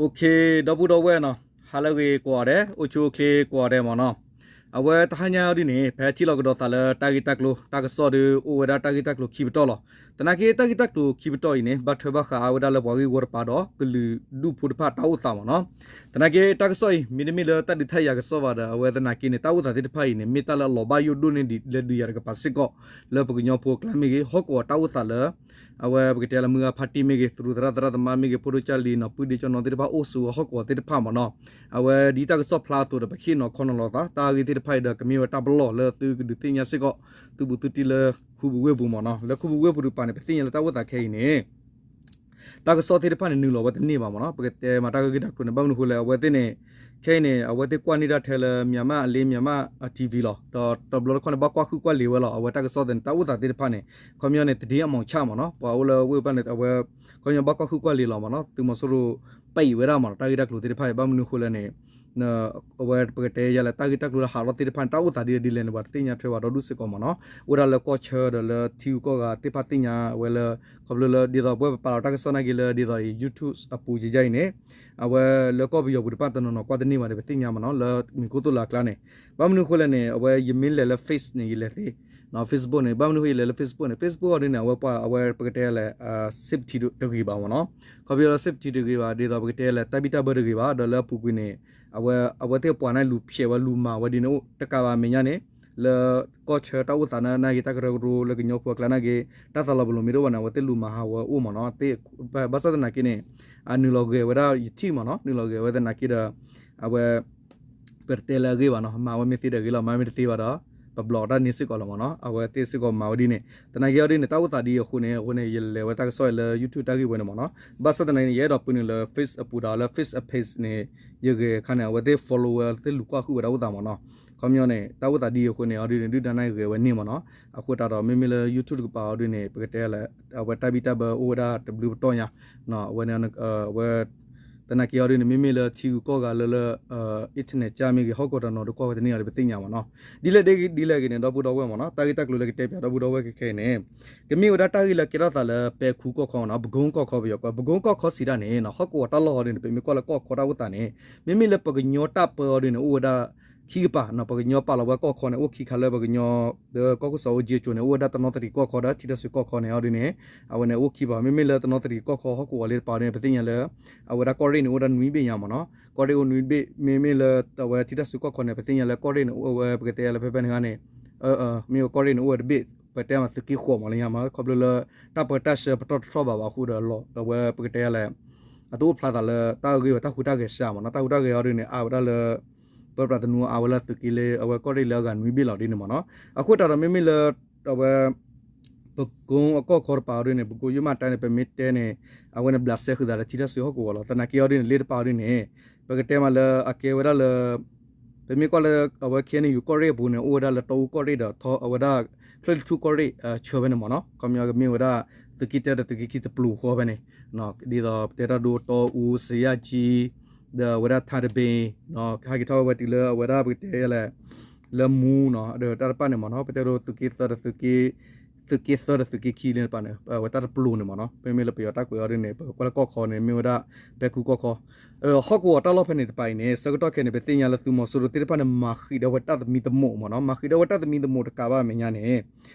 Okay, ဒီပုၢ်ဒီဝဲၢ်နီၤ, ဟါလၢအဂ့ၤကိးဂၤဒဲး, အိၣ်ဆူၣ်အိၣ်ချ့ကိးဂၤဒဲးမ့ၢ်နီၤ. အဝဲတဟါညါအံၤဒ်န့ၣ် ဖဲထံၣ်လိာ်ကဒီးသးလၢတၢ်ဂ့ၢ်တၢ်ကျိၤ တၢ်ကစီၣ်ဒီး အိၣ်ဝဲဒၣ်တၢ်ဂ့ၢ်တၢ်ကျိၤခံပတီၢ်လီၤ. သနာ်က့တၢ်ဂ့ၢ်တၢ်ကျိၤခံပတီၢ်အံၤန့ၣ် ဘၣ်ထွဲဘၣ်ဃးအါဝဲဒၣ်လၢပှၤဂ့ၢ်ဝီတပၤဒီး ကလုာ်ဒူၣ်ဖိတဖၣ်တၢ်အိၣ်သးမ့ၢ်နီၤ. သနာ်က့တၢ်ကစီၣ်အံၤ မ့တမ့ၢ်လၢတၢ်ဒုးတၢ်ယၤကစီၣ်ဘၣ်ဒီး အဝဲသနာ်က့န့ၣ် တၢ်အိၣ်သးသ့ၣ်တဖၣ်အံၤန့ၣ် မ့ၢ်တၢ်လၢအလီၤဘၣ်ယိၣ်ဒိၣ်န့ၢ်ဒံးလၢဒုးယၤတကပၤစ့ၢ်ကီး လၢပကညီဖိအကျါမ့ၢ်ဂ့ၤ, ဟီၣ်ကဝီၤတၢ်အိၣ်သးလၢ အဝဲပကတဲလၢမုၢ်ဂၤဖါတံၢ်မ့ၢ်ဂ့ၤ, သရူးသရၣ်သရၣ်သမါမ့ၢ်ဂ့ၤ, ဖိဒိၣ်ကၢ်လံၤနီၤ, ပုၢ်ဒ့ကၠီနီၤသ့ၣ်တဖၣ်အိၣ်ဆိးဝဲဟီၣ်ကဝီၤသ့ၣ်တဖၣ်မ့ၢ်နီၤ. အဝဲဒ်တၢ်ကစီၣ်ဖျါအသိးဒီး ပဟ့ၣ်နီၤခီနီၤလီၤသး တၢ်ဂ့ၢ်သ့ၣ်တဖၣ်အံၤဒီး ကမ့ၢ်ဝဲတၢ်ပလီၢ်လၢသုကဒုးသ့ၣ်ညါစ့ၢ်ကီး သုဘူးသုတံၢ်လၢခူပူၤဝ့ၢ်ပူၤမ့ၢ်နီၤ. လၢခူပူၤဝ့ၢ်ပူၤတကပၤန့ၣ် ပသ့ၣ်ညါလၢတၢ်အိၣ်သးခဲအံၤန့ၣ် တၢ်ကစီၣ်သ့ၣ်တဖၣ်န့ၣ် နုာ်လီၤဝဲတန့ၢ်ဘၣ်မ့ၢ်နီၤ. ပကတဲမးတၢ်ဂ့ၢ်တၢ်ကျိၤန့ၣ် ဘၣ်မနုၤအဃိလဲၣ် အဝဲသ့ၣ်န့ၣ် ခဲအံၤန့ၣ် အဝဲသ့ၣ်ကွၢ်န့ၢ်တၢ်ထဲလၢ Myanmar အလ့ Myanmar TV လီၤ. ဒီးတဘျီတခီၣ်န့ၣ် ဘၣ်ကွၢ်ဃုာ်ကွၢ်လ့ၤဝဲလီၤ. အဝဲတၢ်ကစီၣ်သ့ၣ်န့ၣ် တၢ်အိၣ်သးသ့ၣ်တဖၣ်န့ၣ် ခီပညီန့ၣ် တဒ့အမုၢ်ဆၣ်မ့ၢ်နီၤ, ပှၤအိၣ်လၢဝ့ၢ်ပၢ်န့ၣ် အဝဲ ခီပညီဘၣ်ကွၢ်ဃုာ်ကွၢ်လ့ၤလီၤမ့ၢ်နီၤ. သုးမီၤစိရိၤ ပာ်အံၤဝဲဒၣ်မ့ၢ်နီၤ တၢ်ဂ့ၢ်တၢ်ကျိၤသ့ၣ်တဖၣ်အံၤ ဘၣ်မနုၤအဃိလဲၣ်န့ၣ် အဝဲပကတဲယၤလၢတၢ်ဂ့ၢ်တၢ်ကျိၤလၢဟးထီၣ်သ့ၣ်တဖၣ်န့ၣ် တၢ်အိၣ်သးဒ်လဲၣ်ဒ်လဲၣ်န့ၣ် ပှၤတသ့ၣ်ညါထွဲဘၣ်ဒီဒူၣ်စ့ၢ်ကီးမ့ၢ်နီၤ. အိၣ်ဒၣ်လၢကီၢ်ဆၢဒီးလၢထံဂုၤကီၢ်ဂၤသ့ၣ်တဖၣ်သ့ၣ်ညါဝဲလၢ ခီဖျိလၢဒ်သိးပဝဲပပာ်လီၤတၢ်ကစီၣ်နာ်က့လၢဒ်သိးအံၤ YouTube အပူၤယယါအံၤန့ၣ် အဝဲလၢကီၢ်ပယီၤပူၤတဖၣ်တနီၤနီၤကွၢ်တန့ၢ်ဘၣ်န့ၣ် ပသ့ၣ်ညါမ့ၢ်နီၤ လၢမံၤခိၣ်သိၣ်လၢအကျါန့ၣ်. ဘၣ်မနုၤအဃိလဲၣ်န့ၣ် အဝဲယမ့ၢ်လဲၤလၢ Face န့ၣ် ယလဲၤသ့ Facebook န့ၣ် ဘၣ်မနုၤအဃိယလဲၤလၢ Facebook န့ၣ် Facebook အီၤဒ်န့ၣ် အဝဲပှၤအဝဲပကတဲလၢ safety တဂ့ၤဘၣ်မ့ၢ်နီၤ. ခီဖျိလၢ safety တဂ့ၤဘၣ် ဒ်သိးပကတဲလၢတၢ်ဘံၣ်တၢ်ဘၢတဂ့ၤဘၣ် ဒီးလၢအပူၤကွံာ်န့ၣ် အဝဲသ့ၣ်ပှၤန့ၣ်လူၤဖျဲးဝဲလူၤမၤဝဲဒ်န့ၣ်အိၣ်တကးဘၣ်အမဲာ်ညါန့ၣ် လၢကီၢ်ဆၢတၢ်အိၣ်သးနာ်က့ တၢ်ကရၢကရိလၢကညီဖိအကျါနာ်က့ တၢ်သးလီၤပလိာ်မ့ၢ်တအိၣ်ဘၣ်န့ၣ် အဝဲသ့ၣ်လူၤမၤဟးဂီၤဝဲအိၣ်မ့ၢ်နီၤ. ဘၣ်ဆၣ်သနာ်က့န့ၣ် အနုာ်လီၤဂဲၤဝဲဒၣ်ယထံၣ်မ့ၢ်နီၤ နုာ်လီၤဂဲၤဝဲသနာ်က့ဒီး အဝဲ ပတတဲလၢအဂ့ၢ်ဘၣ်နီၤ မၤဝဲမ့ၢ်သ့ဒီးဂ့ၤလီၤ မၤမ့ၢ်တသ့ဘၣ်ဒီး ပဘျီးတၢ်န့ၣ်စ့ၢ်ကီးလီၤမ့ၢ်နီၤ. အဝဲသ့ၣ်စ့ၢ်ကီးမၤဝဲဒ်န့ၣ် သနာ်က့အီၤဒ်န့ၣ် တၢ်အိၣ်သးဒ်အံၤအဃိန့ၣ် အဃိန့ၣ် ယလဲၤဝဲတၢ်ကစီၣ်လၢ YouTube တၢ်ဂ့ၢ်ဝဲန့ၣ်မ့ၢ်နီၤ. ဘၣ်ဆၣ်သနာ်က့န့ၣ် ယအဲၣ်ဒိးပၢနုာ်လၢ Face အပူၤဒီးလၢ Face အ page န့ၣ် ယဂဲၤအခါန့ၣ် အဝဲသ့ၣ် follow ဝဲသ့ၣ်လူၤကွၢ်ဃုာ်ဝဲဒၣ်အိၣ်သးမ့ၢ်နီၤ. ခီပညီန့ၣ် တၢ်အိၣ်သးဒ်အံၤအဃိန့ၣ် အီၤဒ်န့ၣ် ဒုၣ်ဒါန့ၣ်ဂဲၤဝဲန့ၣ်မ့ၢ်နီၤ. အဃိသတးဒီး မ့မ့ၢ်လၢ YouTube တကပၤအီၤဒ်န့ၣ် ပကတဲလၢ အဝဲတၢ်ဘံၣ်တၢ်ဘၢအိၣ်ဝဲဒၣ်တဘျုးပတီၢ်ညါ အဝဲန့ၣ် အဝဲ သနာ်က့အီၤဒ်န့ၣ် မ့မ့ၢ်လၢထံဂုၤကီၢ်ဂၤလၢလၢ internet ကၢ်မ့ၢ်ဂ့ၤ ဟီၣ်ကဝီၤတနီၤဒီးကွၢ်ဝဲတန့ၢ်အီၤဒီး ပသ့ၣ်ညါမ့ၢ်နီၤ. ဒ်လဲၣ်ဒ်လဲၣ်ဂ့ၤန့ၣ် ဒီပုၢ်ဒီဝဲၢ်မ့ၢ်နီၤ တၢ်ဂ့ၢ်တၢ်ကျိၤလၢကတဲပၠးဒီပုၢ်ဒီဝဲၢ်ခဲခဲအံၤန့ၣ် ကမ့ၢ်ဝဲဒၣ်တၢ်ဂ့ၢ်လၢကဲထီၣ်သးလၢပဲၤခူကီၢ်ခီမ့ၢ်နီၤ ပကိကီၢ်ခီပယီၤကွဲး ပကိကီၢ်ခီစံးဒၣ်န့ၣ် ဟီၣ်ကဝီၤတၢ်လီၢ်အီၤဒ်န့ၣ် ပမ့ၢ်ကွၢ်လၢကီၢ်ခီတၢ်အိၣ်သးန့ၣ် မ့မ့ၢ်လၢပကညီတၢ်ပၢအီၤဒ်န့ၣ် အိၣ်ဝဲဒၣ်ခံကပၤ ပကညီပာ်လီၤဝဲကီၢ်ခီန့ၣ် အိၣ်ခံခါလၢပကညီ လၢကီၢ်ခိၣ်စီၤအိၣ်ကၠ့ကၠိန့ၣ် အိၣ်ဝဲဒၣ်တနီသရံၣ်ကီၢ်ခီဒီး ထံတၢ်စုကီၢ်ခီန့ၣ်အီၤဒ်န့ၣ် အဝဲန့ၣ်အိၣ်ခံပၤ မ့မ့ၢ်လၢတနီသရံၣ်ကီၢ်ခီဟီၣ်ကဝီၤလၢတပၤန့ၣ် ပသ့ၣ်ညါလၢ အဝဲဒၣ်ကီၢ်ရ့ၣ်န့ၣ် အိၣ်ဝဲဒၣ်နွံဘ့ၣ်ညါမ့ၢ်နီၤ ကီၢ်ရ့ၣ်အိၣ်နွံဘ့ၣ် မ့မ့ၢ်လၢအဝဲထံတၢ်စုကီၢ်ခီန့ၣ် ပသ့ၣ်ညါလၢကီၢ်ရ့ၣ်န့ၣ် အိၣ်ဝဲပကတဲလၢဖဲဖဲန့ၣ်ဂၤန့ၣ် မ့ၢ်ဝဲကီၢ်ရ့ၣ်န့ၣ် အိၣ်ဝဲတဘ့ၣ် ပတဲမးသုးက့ဃိးမးလၢညါမး ခီဖျိလၢ တၢ်ပၢတၢ်ဆှၢပတီၢ်တထီၣ်ဘၣ်ဘၣ်အဃိဒီးလီၤ အဝဲပကတဲလၢ အတအိၣ်ဖျါသးလၢတၢ်အဂ့ၢ်ဝဲတၢ်ဟူးတၢ်ဂဲၤစှၤမ့ၢ်နီၤ တၢ်ဟူးတၢ်ဂဲၤအီၤဒ်န့ၣ် အါဝဲဒၣ်လၢ ပၢပြးသနူအါဝဲလၢသုးက့လၢအဝဲကီၢ်ရ့ၣ်လၢအဂၤနွံဘ့ၣ်လီၤဒ်န့ၣ်မ့ၢ်နီၤ အဃိသတးဒီးမ့မ့ၢ်လၢ အဝဲ ပကိအကီၢ်ခီတပၤအီၤဒ်န့ၣ် ပကိယိမၣ်တၢ်န့ၣ် ပမ့ၢ်တဲန့ၣ် အဝဲန့ၣ်ဘျးစဲဃုာ်သးလၢထံတၢ်စုဟီၣ်ကဝီၤလီၤ သနာ်က့အီၤဒ်န့ၣ် လ့တပၤအီၤဒ်န့ၣ် ပကတဲမးလၢအကဲဝဲဒၣ်လၢ ပမ့ၢ်ကွၢ်လၢ အဝဲခဲအံၤန့ၣ် ယူၤကီၢ်ရ့ၣ်အပူၤန့ၣ် အိၣ်ဝဲဒၣ်လၢတီအူကီၢ်ရ့ၣ်ဒီး အဝဲဒၣ် ချၢၣ်လံထူၣ်ကီၢ်ရ့ၣ် ဆၢဖဲန့ၣ်မ့ၢ်နီၤ ခီပညီကမ့ၢ်ဝဲဒၣ် သုးက့တၢဒီးသုးက့ခံတပျိၤဃီဖဲန့ၣ် ဒ်သိးပတဲတၢ်ဒိတီအူ စယၣ်ကၠံ ဒီးအဝဲဒၣ်ထါတဘ့ၣ် ဟဲက့ၤထီၣ်ဝဲတုၤလၢအဝဲဒၣ်ပကတဲလဲၣ် လၢမူနီၤ ဒီးတၢ်တဖၣ်န့ၣ်မ့ၢ်နီၤ ပတဲဒိသုးက့သၢဒီးသုးက့ သုးက့သၢဒီးသုးက့ခံလၢတပၤန့ၣ် အဝဲတၢ်တပျိၤန့ၣ်မ့ၢ်နီၤ မ့မ့ၢ်လၢပယီၤတၢ်ကွဲးအီၤဒ်န့ၣ် ပကွၢ်လၢကီၢ်ခီန့ၣ် မ့ၢ်ဝဲဒၣ် ပဲၤခူကီၢ်ခီ ဟီၣ်ကဝီၤတၢ်လီၢ်ဖဲန့ၣ်တပၤအံၤန့ၣ် ဆၢကတီၢ်ခဲအံၤန့ၣ် ပသ့ၣ်ညါလၢသုးမီၤစိရိၤသ့ၣ်တဖၣ်န့ၣ် မၤဃံးဒီးဝဲတၢ်သမံသမိးမ့ၢ်နီၤ မၤဃံးဒီးဝဲတၢ်သမံသမိးတကးဘၣ်အမဲာ်ညါန့ၣ်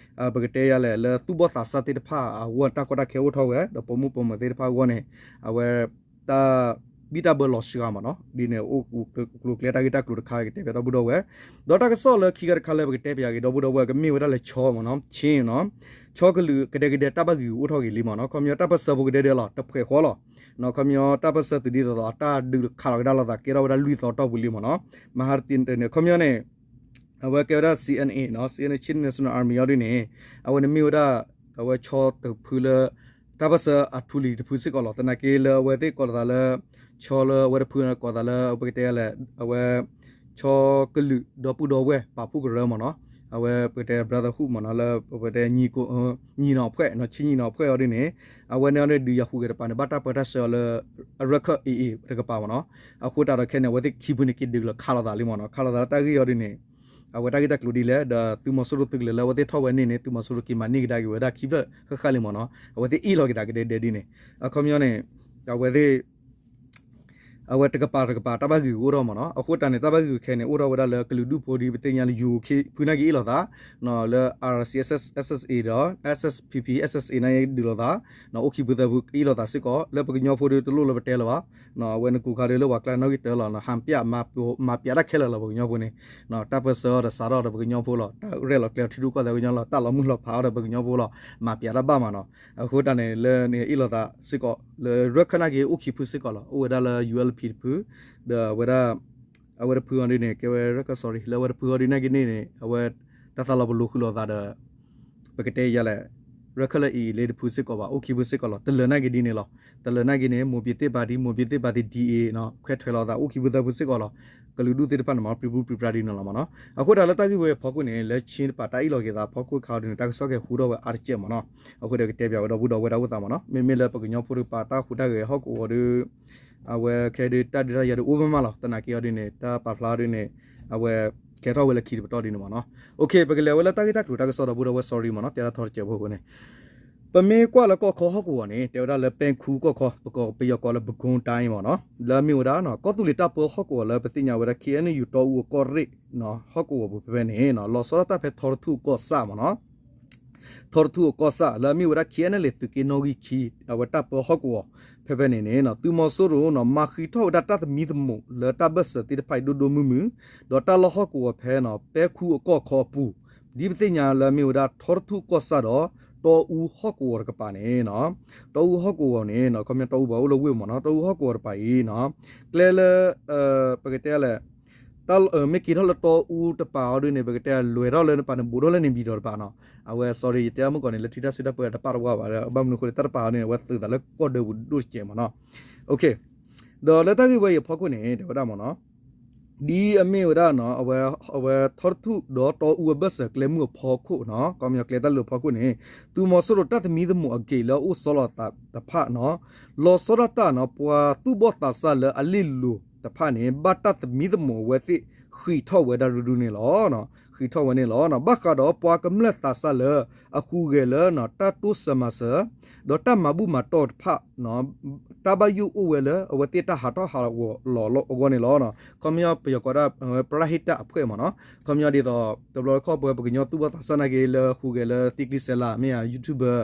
ပကတဲယၤလဲၣ် လၢသူၣ်ဘီၣ်သးစၢ်သ့ၣ်တဖၣ်အဂီၢ် တၢ်ကီတၢ်ခဲအိၣ်ထီၣ်ဝဲ ဒီးပိာ်မုၣ်ပိာ်မၢၤသ့ၣ်တဖၣ်အဂီၢ်န့ၣ် အဝဲ တၢ်ဘံၣ်တၢ်ဘၢလီၤစှၤမ့ၢ်နီၤ ဒ်န့ၣ်အိၣ်ကျိၤကျဲတၢ်ဂ့ၢ်တၢ်ကျိၤတခါကတဲပၠးဒီပုၢ်ဒီဝဲၢ် ဒီးတၢ်ကစီၣ်လၢခံခါတခါလၢပကတဲပၠးက့ၤဒီပုၢ်ဒီဝဲၢ် ကမ့ၢ်ဝဲဒၣ်လၢခၠီမ့ၢ်နီၤ ခၠ့ၣ်နီၤ ခၠီကလုာ်ကဒဲကဒဲတၢ်ဘၣ်ဂံာ်အိၣ်ထီၣ်ဂ့ၤလံမ့ၢ်နီၤ ခီပညီတၢ်ပၢၢ်ဆၢဖိကဒဲဒဲလီၤ တဖှဲးဃီလီၤ ခီပညီတၢ်ပၢၢ်ဆၢသုးဒ်သိးသိး အတၢ်ဒုးခးလီၤကဒါလိာ်သးကဲထီၣ်ဝဲဒၣ်လွံၢ်သီတီၢ်ပူၤလံမ့ၢ်နီၤ မဟါတနံၤန့ၣ် ခီပညီန့ၣ် အဝဲကဲဝဲဒၣ် C N A နီၤ Chin National Army အီၤဒ်န့ၣ် အဝဲန့ၣ်မ့ၢ်ဝဲဒၣ် အဝဲခၠီတဖုလၢ တၢ်ပၢၢ်ဆၢအထူလံၤတဖုစ့ၢ်ကီးလီၤ သနာ်က့လၢအဝဲသ့ၣ်ကိးလီၤသးလၢ ခၠီလၢအဝဲတဖုကိးသးလၢ ပကတဲလဲၣ် အဝဲ ခၠီကလုာ်ဒီပုၢ်ဒီဝဲၢ်ပာ်ဖှိၣ်ကရၢမ့ၢ်နီၤ အဝဲပကတဲ brotherhood မ့ၢ်နီၤ လၢပကတဲ ညီနောင်အဖွဲ့ ခၠ့ၣ်ညီနောင်အဖွဲ့ အီၤဒ်န့ၣ် အဝဲန့ၣ်အီၤဒ်န့ၣ် ဒုးယၤဟူးဂဲၤတပၤန့ၣ် ဘၣ်တၢ်ပၢတၢ်ဆှၢအီၤလၢ အရခၢၣ် A A တကပၤမ့ၢ်နီၤ အဃိသတးဒီးခဲန့ၣ် အဝဲသ့ၣ်ခံဖုန့ၣ် က့ၤဒုးလီၤခးလိာ်သးလံမ့ၢ်နီၤ ခးလိာ်သးလၢတၢ်ဂ့ၢ်အီၤဒ်န့ၣ် အဝဲတၢ်ဂ့ၢ်တၢ်ကျိၤဒ်လဲၣ် ဒီးသုးမီၤစိရိၤသုးကလၢၤလၢအဝဲသ့ၣ်ထီၣ်ဝဲန့ၣ်န့ၣ် သုးမီၤစိရိၤက့ၤမၤန့ၢ်ကဒါက့ၤဝဲဒၣ်ခံဖျၢၣ်ဃၣ်ဃၣ်လံမ့ၢ်နီၤ အဝဲသ့ၣ်အ့ၣ်လီၤက့ၤသးကဒဲကဒဲဒ်န့ၣ် အခီပညီန့ၣ် အဝဲသ့ၣ် အဝဲတကပၤတကပၤတၢ်ဘၣ်ဂ့ၢ်ဂ့ၤအိၣ်ထီၣ်မ့ၢ်နီၤ. အဃိတၢ်န့ၣ် တၢ်ဘၣ်ဂ့ၢ်ဂ့ၤခဲန့ၣ် အိၣ်ထီၣ်ဝဲဒၣ်လၢကလုာ်ဒူၣ်ဖိဒ်ပသ့ၣ်ညါလၢ ယူၤ ဖုနာ်က့အ့ၣ်လိာ်သး လၢ RCSS/SSA ဒီး SSPP SSA နာ်က့ဒုးလိာ်သး အိၣ်ခံဖုသၢဖုအ့ၣ်လိာ်သးစ့ၢ်ကီး လၢပကညီဖိဒီးတလိၣ်လၢပတဲလၢၤဘၣ်. အဝဲနကူခါဒီးလၢပှၤကျါနီၣ်ဂံၢ်တၢလီၤ ဟန်ပြ မၤပြတၢ်ခဲလၢာ်လီၤ ပကညီဖိန့ၣ် တၢ်ပၢၢ်ဆၢအီၤဒီးစးထီၣ်ဒီးပကညီဖိလီၤ. တၢ်ရဲၣ်လီၤကျဲၤထံရူၢ်ကီၢ်သဲးပကညီလီၤ. တၢ်လီၤမုၢ်လီၤဖးအီၤဒီးပကညီဖိလီၤ. မၤပြတၢ်ဘၣ်မးနီၤ. အဃိတၢ်န့ၣ်လၢန့ၣ်အ့ၣ်လိာ်သးစ့ၢ်ကီး လၢရၢၢ်ခၢၣ်နာ်က့အိၣ်ခံဖုစ့ၢ်ကီးလီၤ. အိၣ်ဝဲဒၣ်လၢ ယူၤအဲလ်ပီ တဖု ဒီးအဝဲဒၣ် အဝဲတဖုအီၤဒ်န့ၣ် ကဲဝဲရၢၢ်ခၢၣ် sorry လၢအဝဲတဖုအီၤဒ်နာ်က့န့ၣ်န့ၣ် အဝဲ တၢ်သးလီၤပလိာ်ဃုာ်လိာ်သးဒီး ပကတဲယၤလဲၣ် ရၢၢ်ခၢၣ်လၢ AA လၢတဖုစ့ၢ်ကီးဘၣ် အိၣ်ခံဖုစ့ၢ်ကီးလီၤ. တလၢနာ်က့ဒ်န့ၣ်လီၤ. တလၢနာ်က့န့ၣ် မိၢ်ပၠ့ၤသ့ၣ်ပၤဒ် မိၢ်ပၠ့ၤသ့ၣ်ပၤသ့ၣ် DA နီၤ ခွဲးထွဲးလိာ်သး အိၣ်ခံဖုသၢဖုစ့ၢ်ကီးလီၤ. ကလုာ်ဒူၣ်သ့ၣ်တဖၣ်န့ၣ်မ့ၢ် ပြံပြူပြံပြါဒ်န့ၣ်လီၤမ့ၢ်နီၤ. အဃိတၢ်လၢတၢ်ဂ့ၢ်ဝဲအံၤအဖီခိၣ်န့ၣ် လၢ Chin တပၤတၢ်အ့ၣ်လိာ်က့ၤသးအဖီခိၣ်ခါအီၤဒ်န့ၣ် တၢ်ကစီၣ်ကဟဲဃုထီၣ်ဝဲအါတကဲးမ့ၢ်နီၤ. အဃိဒီးကတဲပၠးဝဲဒီပုၢ်ဒီဝဲၢ်တၢ်အိၣ်သးမ့ၢ်နီၤ. မ့မ့ၢ်လၢပကညီဖိတကပၤတၢ်ဟူးတၢ်ဂဲၤဟီၣ်ကဝီၤဒီး အဝဲခဲဒုးတၢ်ဒုးတၢ်ယၤဒုးအိၣ်မးမးလီၤ. သနာ်က့အီၤဒ်န့ၣ် တၢ်ပာ်ဖျါအီၤဒ်န့ၣ် အဝဲကဲထီၣ်ဝဲလၢခံတပတီၢ်ဒ်န့ၣ်မ့ၢ်နီၤ. ပကလဲၤဝဲလၢတၢ်ဂ့ၢ်တၢ်ကျိၤတၢ်ကစီၣ်ဒီပုၢ်ဒီဝဲၢ် sorry မ့ၢ်နီၤ တဲဒၣ်ထီတစဲးဖိအဃိန့ၣ် ပမ့ၢ်ကွၢ်လၢကီၢ်ခီဟီၣ်ကဝီၤန့ၣ် တဲဝဲဒၣ်လၢပဲခူကီၢ်ခီ ပယီၤကိးလၢ ပဲခူတိုင်း မ့ၢ်နီၤ. လၢအမ့ၢ်ဝဲဒၣ် ကီၢ်သူလ့ၤတၢ်ပၢဟီၣ်ကဝီၤလၢပသ့ၣ်ညါဝဲဒၣ် KNU တီအူအကီၢ်ရ့ၣ် ဟီၣ်ကဝီၤပူၤဖဲဖဲန့ၣ် လီၤဆီဒၣ်တၢ်ဖဲထီတထူၣ်အကီၢ်ဆၣ်မ့ၢ်နီၤ. ထီတထူၣ်အကီၢ်ဆၣ် လၢအမ့ၢ်ဝဲဒၣ် KNLA သုးက့နီၣ်ဂံၢ်ခံ အဝဲတၢ်ပၢဟီၣ်ကဝီၤ ဖဲဖဲန့ၣ်န့ၣ် သုးမီၤစိရိၤ မၤဃံးထီၣ်ဝဲဒၣ်တၢ်သမံသမိးလၢတၢ်ဘၢၣ်စၢၤသ့ၣ်တဖၣ်အံၤဒိၣ်ဒိၣ်မုၢ်မုၢ် ဒီးတၢ်လီၢ်ဟီၣ်ကဝီၤဖဲ ပဲခူအကီၢ်ခီအပူၤ ဒ်ပသ့ၣ်ညါလၢအမ့ၢ်ဝဲဒၣ် ထီတထူၣ်ကီၢ်ဆၣ်ဒီး တီအူဟီၣ်ကဝီၤတကပၤန့ၣ် တီအူဟီၣ်ကဝီၤန့ၣ် ခီပညီတီအူဘၣ်အိၣ်လၢဝ့ၢ်မ့ၢ်နီၤ တီအူဟီၣ်ကဝီၤတကပၤအံၤ ကျဲလၢ ပကတဲလဲၣ် မ့ၢ်က့ၤထီၣ်လၢတီအူတပၤအီၤဒ်န့ၣ် ပကတဲလွဲၤထီၣ်လၢနပၤန့ၣ် ဘူးထီၣ်လၢန့ၣ်ဘံၤဒီးတပၤနီၤ အဝဲ sorry ယတဲအမုၢ်ကီၢ်န့ၣ် လၢထံတၢ်စုတၢ်ပၢတပာ်တဝါဘၣ် ဘၣ်မနုၤအဃိန့ၣ် တၢ်တပၤအီၤဒ်န့ၣ် အဝဲသုးသးလၢကီၢ်ဒၢပူၤဒိၣ်တစဲးမ့ၢ်နီၤ. ဒီးလၢတၢ်ဂ့ၢ်ဝဲအံၤအဖီခိၣ်န့ၣ် တဲဝဲဒၣ်မ့ၢ်နီၤ ဒ်အမ့ၢ်ဝဲဒၣ် အဝဲထီတထူၣ်ဒီးတီအူအဘၢၣ်စၢၤကျဲမုၢ်အဖီခိၣ်နီၤ ခီပညီကျဲတၢ်လၢာ်အဖီခိၣ်န့ၣ် သုးမီၤစိရိၤတၢ်သမံသမိးအက့ၢ်လၢအအိၣ်ဆီလီၤသးတဖၣ်နီၤ လီၤဆီဒၣ်တၢ်နီၤ ပှၤသူၣ်ဘီၣ်သးစၢ်လၢအလ့ၣ်လိၤတဖၣ်န့ၣ် ဘၣ်တၢ်သမံသမိးအဝဲသ့ၣ်ဃံးထီၣ်ဝဲဒၣ်ဒူဒူန့ၣ်လီၤ. ဃံးထီၣ်ဝဲန့ၣ်လီၤ. ဘၣ်ဃးဒီးပှၤကမျၢၢ်သးစၢ်လၢအဟူးဂဲၤလၢ တၢ်တိစၢၤမၤစၢၤ ဒီးတၢ်မၤဘူၣ်မၤတီၢ်တဖၣ် တၢ်ဘၣ်ယိၣ်အိၣ်ဝဲလၢအဝဲသ့ၣ်တၢ်ဟးထီၣ်ဟးဂီၤလီၤအဂီၢ်န့ၣ်လီၤ. ခီပညီပယီၤကိးဒၣ် ပရဟိတအဖွဲ့မ့ၢ်နီၤ ခီပညီဒ်သိး တဘျီတခီၣ်ပှၤပကညီသူၣ်ဘီၣ်သးစၢ်နာ်က့လၢဟူးဂဲၤလၢသံကျံစဲးလး မ့ၢ်ဧါ YouTuber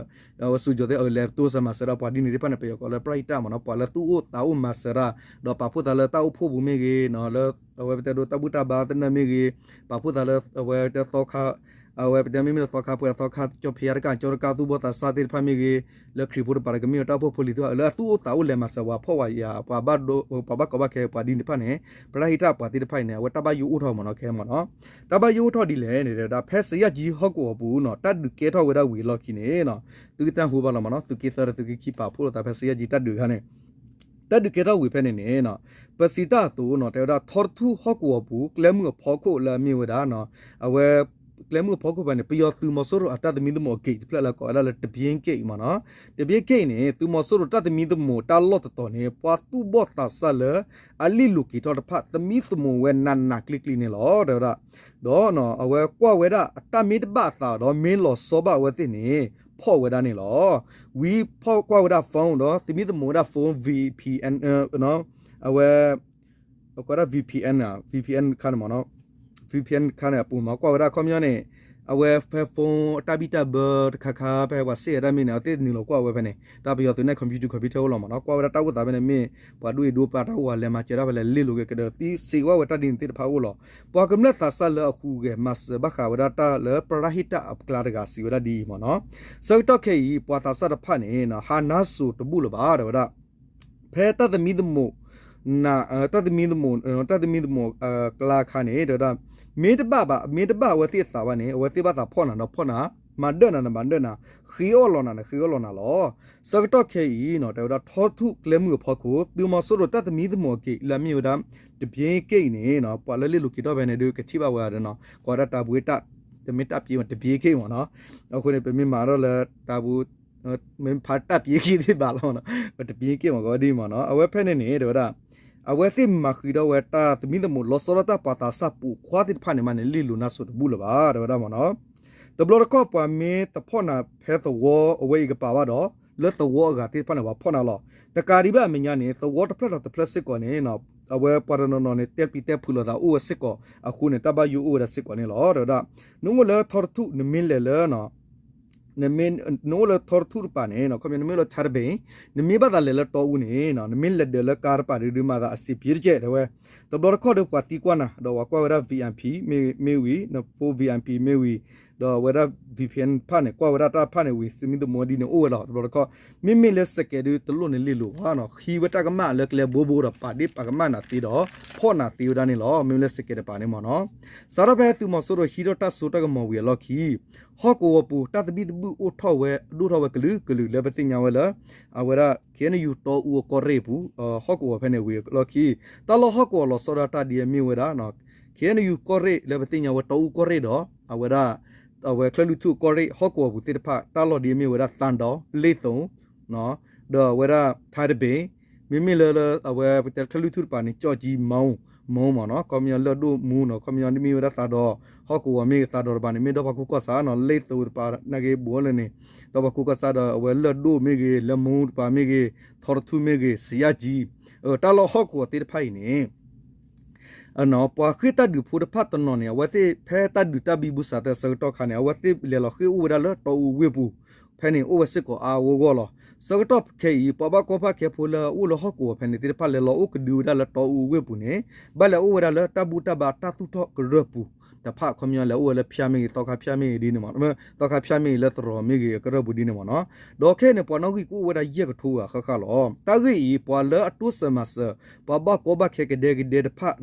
အဝဲစူၤကၠီၤသ့ၣ်အလဲၤတိစၢၤမၤစၢၤဒၣ်ပှၤဒ်န့ၣ်သ့ၣ်တဖၣ်န့ၣ် ပယီၤကိးလၢပရဟိတမ့ၢ်နီၤ ပှၤလၢသူၣ်အိၣ်သးအိၣ်မၤစၢၤတၢ် ဒီးပာ်ဖှိၣ်သးလၢတၢ်အိၣ်ဖှိၣ်ပူၤမ့ၢ်ဂ့ၤ လၢအဝဲပတဲဒိတၢ်ဘူၣ်တၢ်ဘါသနၢၣ်မ့ၢ်ဂ့ၤ ပာ်ဖှိၣ်သးလၢအဝဲတဲသီခါ အဝဲပတဲမ့မ့ၢ်လၢသီခါပှဲၤသီခါ ကၠီဖံးယါတကၢ် ကၠီတကၢ်သူၣ်ဘီၣ်သးစၢ်သ့ၣ်တဖၣ်မ့ၢ်ဂ့ၤ လၢခရံာ်ဖိတပၤဒီးကမ့ၢ်ဝဲတၢ်အိၣ်ဖှိၣ်ဖိလံၤသ့ၣ်တဖၣ် လၢအသူၣ်အိၣ်သးအိၣ်လဲၤမၤစၢၤပှၤဖှီၣ်ဝဲယၤ ပှၤဘၣ် ပှၤဘၣ်ကီဘၣ်ခဲပှၤဒ်န့ၣ်တဖၣ်န့ၣ် ပရဟိတပှၤသ့ၣ်တဖၣ်အံၤန့ၣ် အဝဲတၢ်ဘၣ်ယိၣ်အိၣ်ထီၣ်မ့ၢ်နီၤ ခဲမ့ၢ်နီၤ တၢ်ဘၣ်ယိၣ်အိၣ်ထီၣ်ဒ်လဲၣ်န့ၣ် ဖဲစယၢ်ကၠံဟီၣ်ကဝီၤပူၤနီၤ တၢ်ဒုးကဲထီၣ်ဝဲဒၣ်ဝံၤအလီၢ်ခံန့ၣ် သုကတၢ်ဟူဘၣ်လီၤမ့ၢ်နီၤ သုးက့သၢဒီးသုးက့ခံပာ်ဖှိၣ်လိာ်သးဖဲစယၢ်ကၠံတၢ်ဒုးအခါန့ၣ် တၢ်ဒုးကဲထီၣ်ဝံၤဖဲန့ၣ်န့ၣ် ပစံးတၢ်အသိးနီၤ တဲဝဲဒၣ်ထီတထူၣ်ဟီၣ်ကဝီၤပူၤ ကျဲမုၢ်အဖီခိၣ်လၢအမ့ၢ်ဝဲဒၣ် အဝဲ ကျဲမုၢ်အဖီခိၣ်ဖဲန့ၣ် ပယီၤသုးမီၤစိရိၤအတၢ်သမံသမိးအဂ့ၢ်တဖျၢၣ်လၢကိးဝဲဒၣ်လၢ တပျ့က့ၣ် မ့ၢ်နီၤ တပျ့က့ၣ်န့ၣ် သုးမီၤစိရိၤတၢ်သမံသမိးတၢ်လီၢ်တတီၤန့ၣ် ပှၤသူၣ်ဘီၣ်သးစၢ်လၢ အလ့ၣ်လိၤက့ၤထီၣ်တဖၣ် သမံသမိးဝဲနးနးကျံၤကျံၤန့ၣ်လီၤ တဲဝဲဒၣ် ဒီးအဝဲကွၢ်ဝဲဒၣ်အတၢ်မ့ၢ်တဘၣ်အသးဒီးမ့ၢ်လီၤဆီဘၣ်အဝဲသ့ၣ်န့ၣ် ဖီၣ်ဝဲဒၣ်န့ၣ်လီၤ. ဝံၤဖီၣ်ကွၢ်ဝဲဒၣ် phone ဒီး သမံသမိးဝဲဒၣ် phone VPN အဝဲ အကွၢ်ဒၣ် VPN န့ၣ် VPN ခါန့ၣ်မ့ၢ်နီၤ VPN ခါန့ၣ်အပူၤမ့ၢ် ကွၢ်ဝဲဒၣ်ခီပညီန့ၣ် အဝဲဖဲ phone အတၢ်ဘံၣ်တၢ်ဘၢတခါခါ ဖဲပှၤစ့ၢ်ဝဲဒၣ်မ့ၢ်န့ၣ် အဝဲသ့ၣ်နုာ်လီၤကွၢ်ဝဲဖဲန့ၣ် တၢ်ပယီၤသုးန့ၣ် computer computer အိၣ်လီၤမ့ၢ်နီၤ ကွၢ်ဝဲဒၣ်တၢ်အိၣ်သးဖဲန့ၣ်မ့ၢ် ပှၤဒိၣ်အံၤဒိပှၤတၢ်အိၣ်ဝဲလဲၤမၤစၢၤဒၣ်ဖဲလဲၣ် လ့ၣ်လိၤက့ၤကဒီးသံစံးဝဲဝဲတၢ်ဒ်န့ၣ်သ့ၣ်တဖၣ်အိၣ်လီၤ. ပှၤကမျၢၢ်သးစၢ်လၢအဟူးဂဲၤမၤစၢၤဘၣ်ဃးဝဲဒၣ်တၢ်လၢပရဟိတအကျါတဂၤစံးဝဲဒၣ်ဒ်အံၤမ့ၢ်နီၤ ဆၢကတီၢ်ခဲအံၤ ပှၤသးစၢ်တဖၣ်န့ၣ် ဟးနါစိၤတဘူၣ်လၢၤဘၣ် တဲဝဲဒၣ် ဖဲတၢ်သမံသမိး တၢ်သမံသမိး တၢ်သမံသမိးအကျါခါန့ၣ် တဲဝဲဒၣ် မ့ၢ်တဘၣ်ဘၣ် မ့ၢ်တဘၣ်အဝဲသ့ၣ်အသးဘၣ်န့ၣ် အဝဲသ့ၣ်ဘၣ်သးဖီၣ်နၤဒီးဖီၣ်နၤ မၤဒၢၣ်နၤန့ၣ်မၤဒၢၣ်နၤ ဃ့အီၣ်လီၤနၤန့ၣ်ဃ့အီၣ်လီၤနၤလီၤ. ဆၢကတီၢ်ခဲအံၤ တဲဝဲဒၣ် ထီထူၣ်ကျဲမုၢ်အဖီခိၣ် သုးမီၤစိရိၤတၢ်သမံသမိးအက့ၢ်လၢအမ့ၢ်ဝဲဒၣ် တပျ့က့ၣ်အံၤန့ၣ် ပှၤလၢလ့ၣ်လိၤက့ၤထီၣ်ဖဲန့ၣ်ဒီး ကထံၣ်ဘၣ်ဝဲဒၣ်နီၤ ကိးဝဲဒၣ်တၢ်ဘှ့တၢ် တမ့ၢ်တၢ်ပျ့ တပျ့က့ၣ်မ့ၢ်နီၤ အဃိန့ၣ် ပမ့ၢ်မၤထီၣ်လၢတၢ်ဘှ့ မ့ၢ်ဖးတၢ်ပျ့က့ၣ်သ့ၣ်ဘၣ်လီၤမ့ၢ်နီၤ တပျ့က့ၣ်မ့ၢ်ကီးဒ်မ့ၢ်နီၤ အဝဲဖဲန့ၣ်န့ၣ် တဲဝဲဒၣ် အဝဲသ့ၣ်မၤဃံးထီၣ်ဝဲတၢ်သမံသမိးလီၤဆီဒၣ်တၢ်ပှၤသးစၢ်ပိာ်ခွါသ့ၣ်တဖၣ်န့ၣ်မးန့ၣ် လ့ၣ်လိၤနါစိၤတဘူၣ်လၢၤဘၣ် တဲဝဲဒၣ်မ့ၢ်နီၤ တဘျီတခီၣ်ပှၤမ့ၢ်တဖီၣ်နၤဖဲသဝီအဝဲအံၤကပၤဘၣ်ဒီး လၢသဝီအဂၤသ့ၣ်တဖၣ်န့ၣ် ပှၤဖီၣ်နၤလီၤ. တကးဒံးဘၣ်အမဲာ်ညါန့ၣ် သဝီတဖျၢၣ်ဒီးတဖျၢၣ်စ့ၢ်ကီးန့ၣ် အဝဲပှၤတနီၤနီၤန့ၣ် တဲပျံၤတဲဖုးလိာ်သးအိၣ်ဝဲစ့ၢ်ကီးအဃိန့ၣ် တၢ်ဘၣ်ယိၣ်အိၣ်ဝဲဒၣ်စ့ၢ်ကီးန့ၣ်လီၤ. တဲဝဲဒၣ် နအိၣ်လၢထီတထူၣ် နမ့ၢ်လဲၤလၢ နမ့ၢ် နအိၣ်လၢထီတထူၣ်တပၤန့ၣ် ခီပညီ နမ့ၢ်လၢ Third Bay နမ့ၢ်ဘၣ်သးလဲၤလၢတီအူန့ၣ် နမ့ၢ်လဲၤဒၢးလၢကါတပၤဒုး ဒုးမၤသးအစ့ဖံးတကဲး တဲဝဲ. တဘျီတခီၣ်ဒီးပှၤသံကွၢ်နၤ ဒီးပှၤကွၢ်ဝဲဒၣ် V I P မ့ၢ်ဝံၤ န phone V I P မ့ၢ်ဝံၤ ဒီးအဝဲဒၣ် V P N တဖၣ်န့ၣ် ကွၢ်ဝဲဒၣ်တၢ်တဖၣ်န့ၣ်ဝံၤ သမံသမိးဒ်န့ၣ်အိၣ်ဝဲလီၤ. တဘျီတခီၣ် မ့မ့ၢ်လၢစကဲးဒုး တလိၣ်န့ၣ်လ့ၣ်လိၤဘၣ်နီၤ ဟံးဝဲတၢ်ကမၣ်လၢကျဲဘိဘိဒီး ပာ်ဒ့ၣ်ပာ်ကမၣ်နၤသ့ဒီး ဖီၣ်နၤသ့ဝဲဒၣ်န့ၣ်လီၤ. မ့မ့ၢ်လၢစကဲးတပၤန့ၣ်မ့ၢ်နီၤ စးထီၣ်ဖဲသုးမီၤစိရိၤဟံးထီၣ်တၢ်စိတၢ်ကမီၤဝံၤအလီၢ်ခံ ဟီၣ်ကဝီၤပူၤ တၢ်သဘံၣ်သဘုၣ်အိၣ်ထီၣ်ဝဲ ဒိၣ်ထီၣ်ဝဲကလုာ်ကလုာ်လၢပသ့ၣ်ညါဝဲလၢ အဝဲဒၣ် K N U တီအူအကီၢ်ရ့ၣ်အပူၤ ဟီၣ်ကဝီၤဖဲန့ၣ်ဝံၤအလီၢ်ခံ တၢ်လီၢ်ဟီၣ်ကဝီၤလီၤဆီဒၣ်တၢ်ဒ်အမ့ၢ်ဝဲဒၣ် K N U ကီၢ်ရ့ၣ်လၢပသ့ၣ်ညါဝဲတီအူကီၢ်ရ့ၣ်ဒီး အဝဲဒၣ် အဝဲချၢၣ်လွံၢ်ထူၣ်ကီၢ်ရ့ၣ် ဟီၣ်ကဝီၤပူၤသ့ၣ်တဖၣ် တၢ်လီၢ်ဒ်အမ့ၢ်ဝဲဒၣ် သၣ်ဒီး လ့ၣ်သိ ဒီးအဝဲဒၣ် ထါတဘ့ၣ် မ့မ့ၢ်လၢ အဝဲပတဲချၢၣ်လွံၢ်ထူၣ်တပၤန့ၣ် ကၠီၣ်ကၠံ မီ မီမ့ၢ်နီၤ ခီပညီလၢၢ်ဒိၣ်မူနီၤ ခီပညီဒ်မ့ၢ်ဝဲဒၣ်သးဒီး ဟီၣ်ကဝီၤမ့ၢ်ဂ့ၤ သးဒီးတပၤန့ၣ် မ့ၢ်ဒီပှၤကူကီၢ်ဆၣ်နီၤ လ့ၣ်သိတပၤနာ်က့ ဘူးလၢန့ၣ် ဒီပှၤကူကီၢ်ဆၣ်ဒီး အဝဲလၢၢ်ဒိၣ်မ့ၢ်ဂ့ၤ လၢမူတပၤမ့ၢ်ဂ့ၤ ထီတထူၣ်မ့ၢ်ဂ့ၤ စယၣ်ကၠံ တၢ်လီၢ်ဟီၣ်ကဝီၤသ့ၣ်တဖၣ်အံၤန့ၣ် ပှၤဃ့ၢ်တၢ်ဒုးဖိတဖၣ်တနီၤန့ၣ် အဝဲသ့ၣ်ဖဲတၢ်ဒုးတၢ်ဘံဘူစးသၢဆၢကတီၢ်ခါန့ၣ် အဝဲသ့ၣ်လဲၤလီၤဃ့ၢ်အိၣ်ဝဲဒၣ်လၢတီအူဝ့ၢ်ပူၤ ဖဲန့ၣ်အိၣ်ဝဲစ့ၢ်ကီးအါအါဂီၢ်ဂီၢ်လီၤ. ဆၢကတီၢ်ခဲအံၤ ပှၤဘၣ်ကီဘၣ်ခဲဖိလၢအအိၣ်လၢဟီၣ်ကဝီၤဖဲန့ၣ်သ့ၣ်တဖၣ် လဲၤလီၤအိၣ်ကဒုဝဲဒၣ်လၢတီအူဝ့ၢ်ပူၤန့ၣ် ဘၣ်လဲၤအိၣ်ဝဲဒၣ်လၢတၢ်ဘူၣ်တၢ်ဘါတၢ်သူၣ်ထီၣ်ကရၢၢ်ပူၤတဖၣ် ခီပညီလဲၤအိၣ်ဝဲလၢဖၠၣ်မ့ၢ်ဂ့ၤ သီခါဖၠၣ်မ့ၢ်ဂ့ၤဒ်န့ၣ်မ့ၢ် သီခါဖၠၣ်မ့ၢ်ဂ့ၤ လၢသရိာ်မ့ၢ်ဂ့ၤ အကရၢၢ်ပူၤဒ်န့ၣ်မ့ၢ်နီၤ ဒီးခဲအံၤန့ၣ် ပှၤနီၣ်ဂံၢ်ကအိၣ်ဝဲဒၣ်ယဲၢ်ကထိဂၤဃၣ်ဃၣ်လီၤ. တၢ်ဂ့ၢ်အံၤ ပှၤလၢအတိစၢၤမၤစၢၤ ပှၤဘၣ်ကီဘၣ်ခဲကဒဲကဒဲတဖၣ်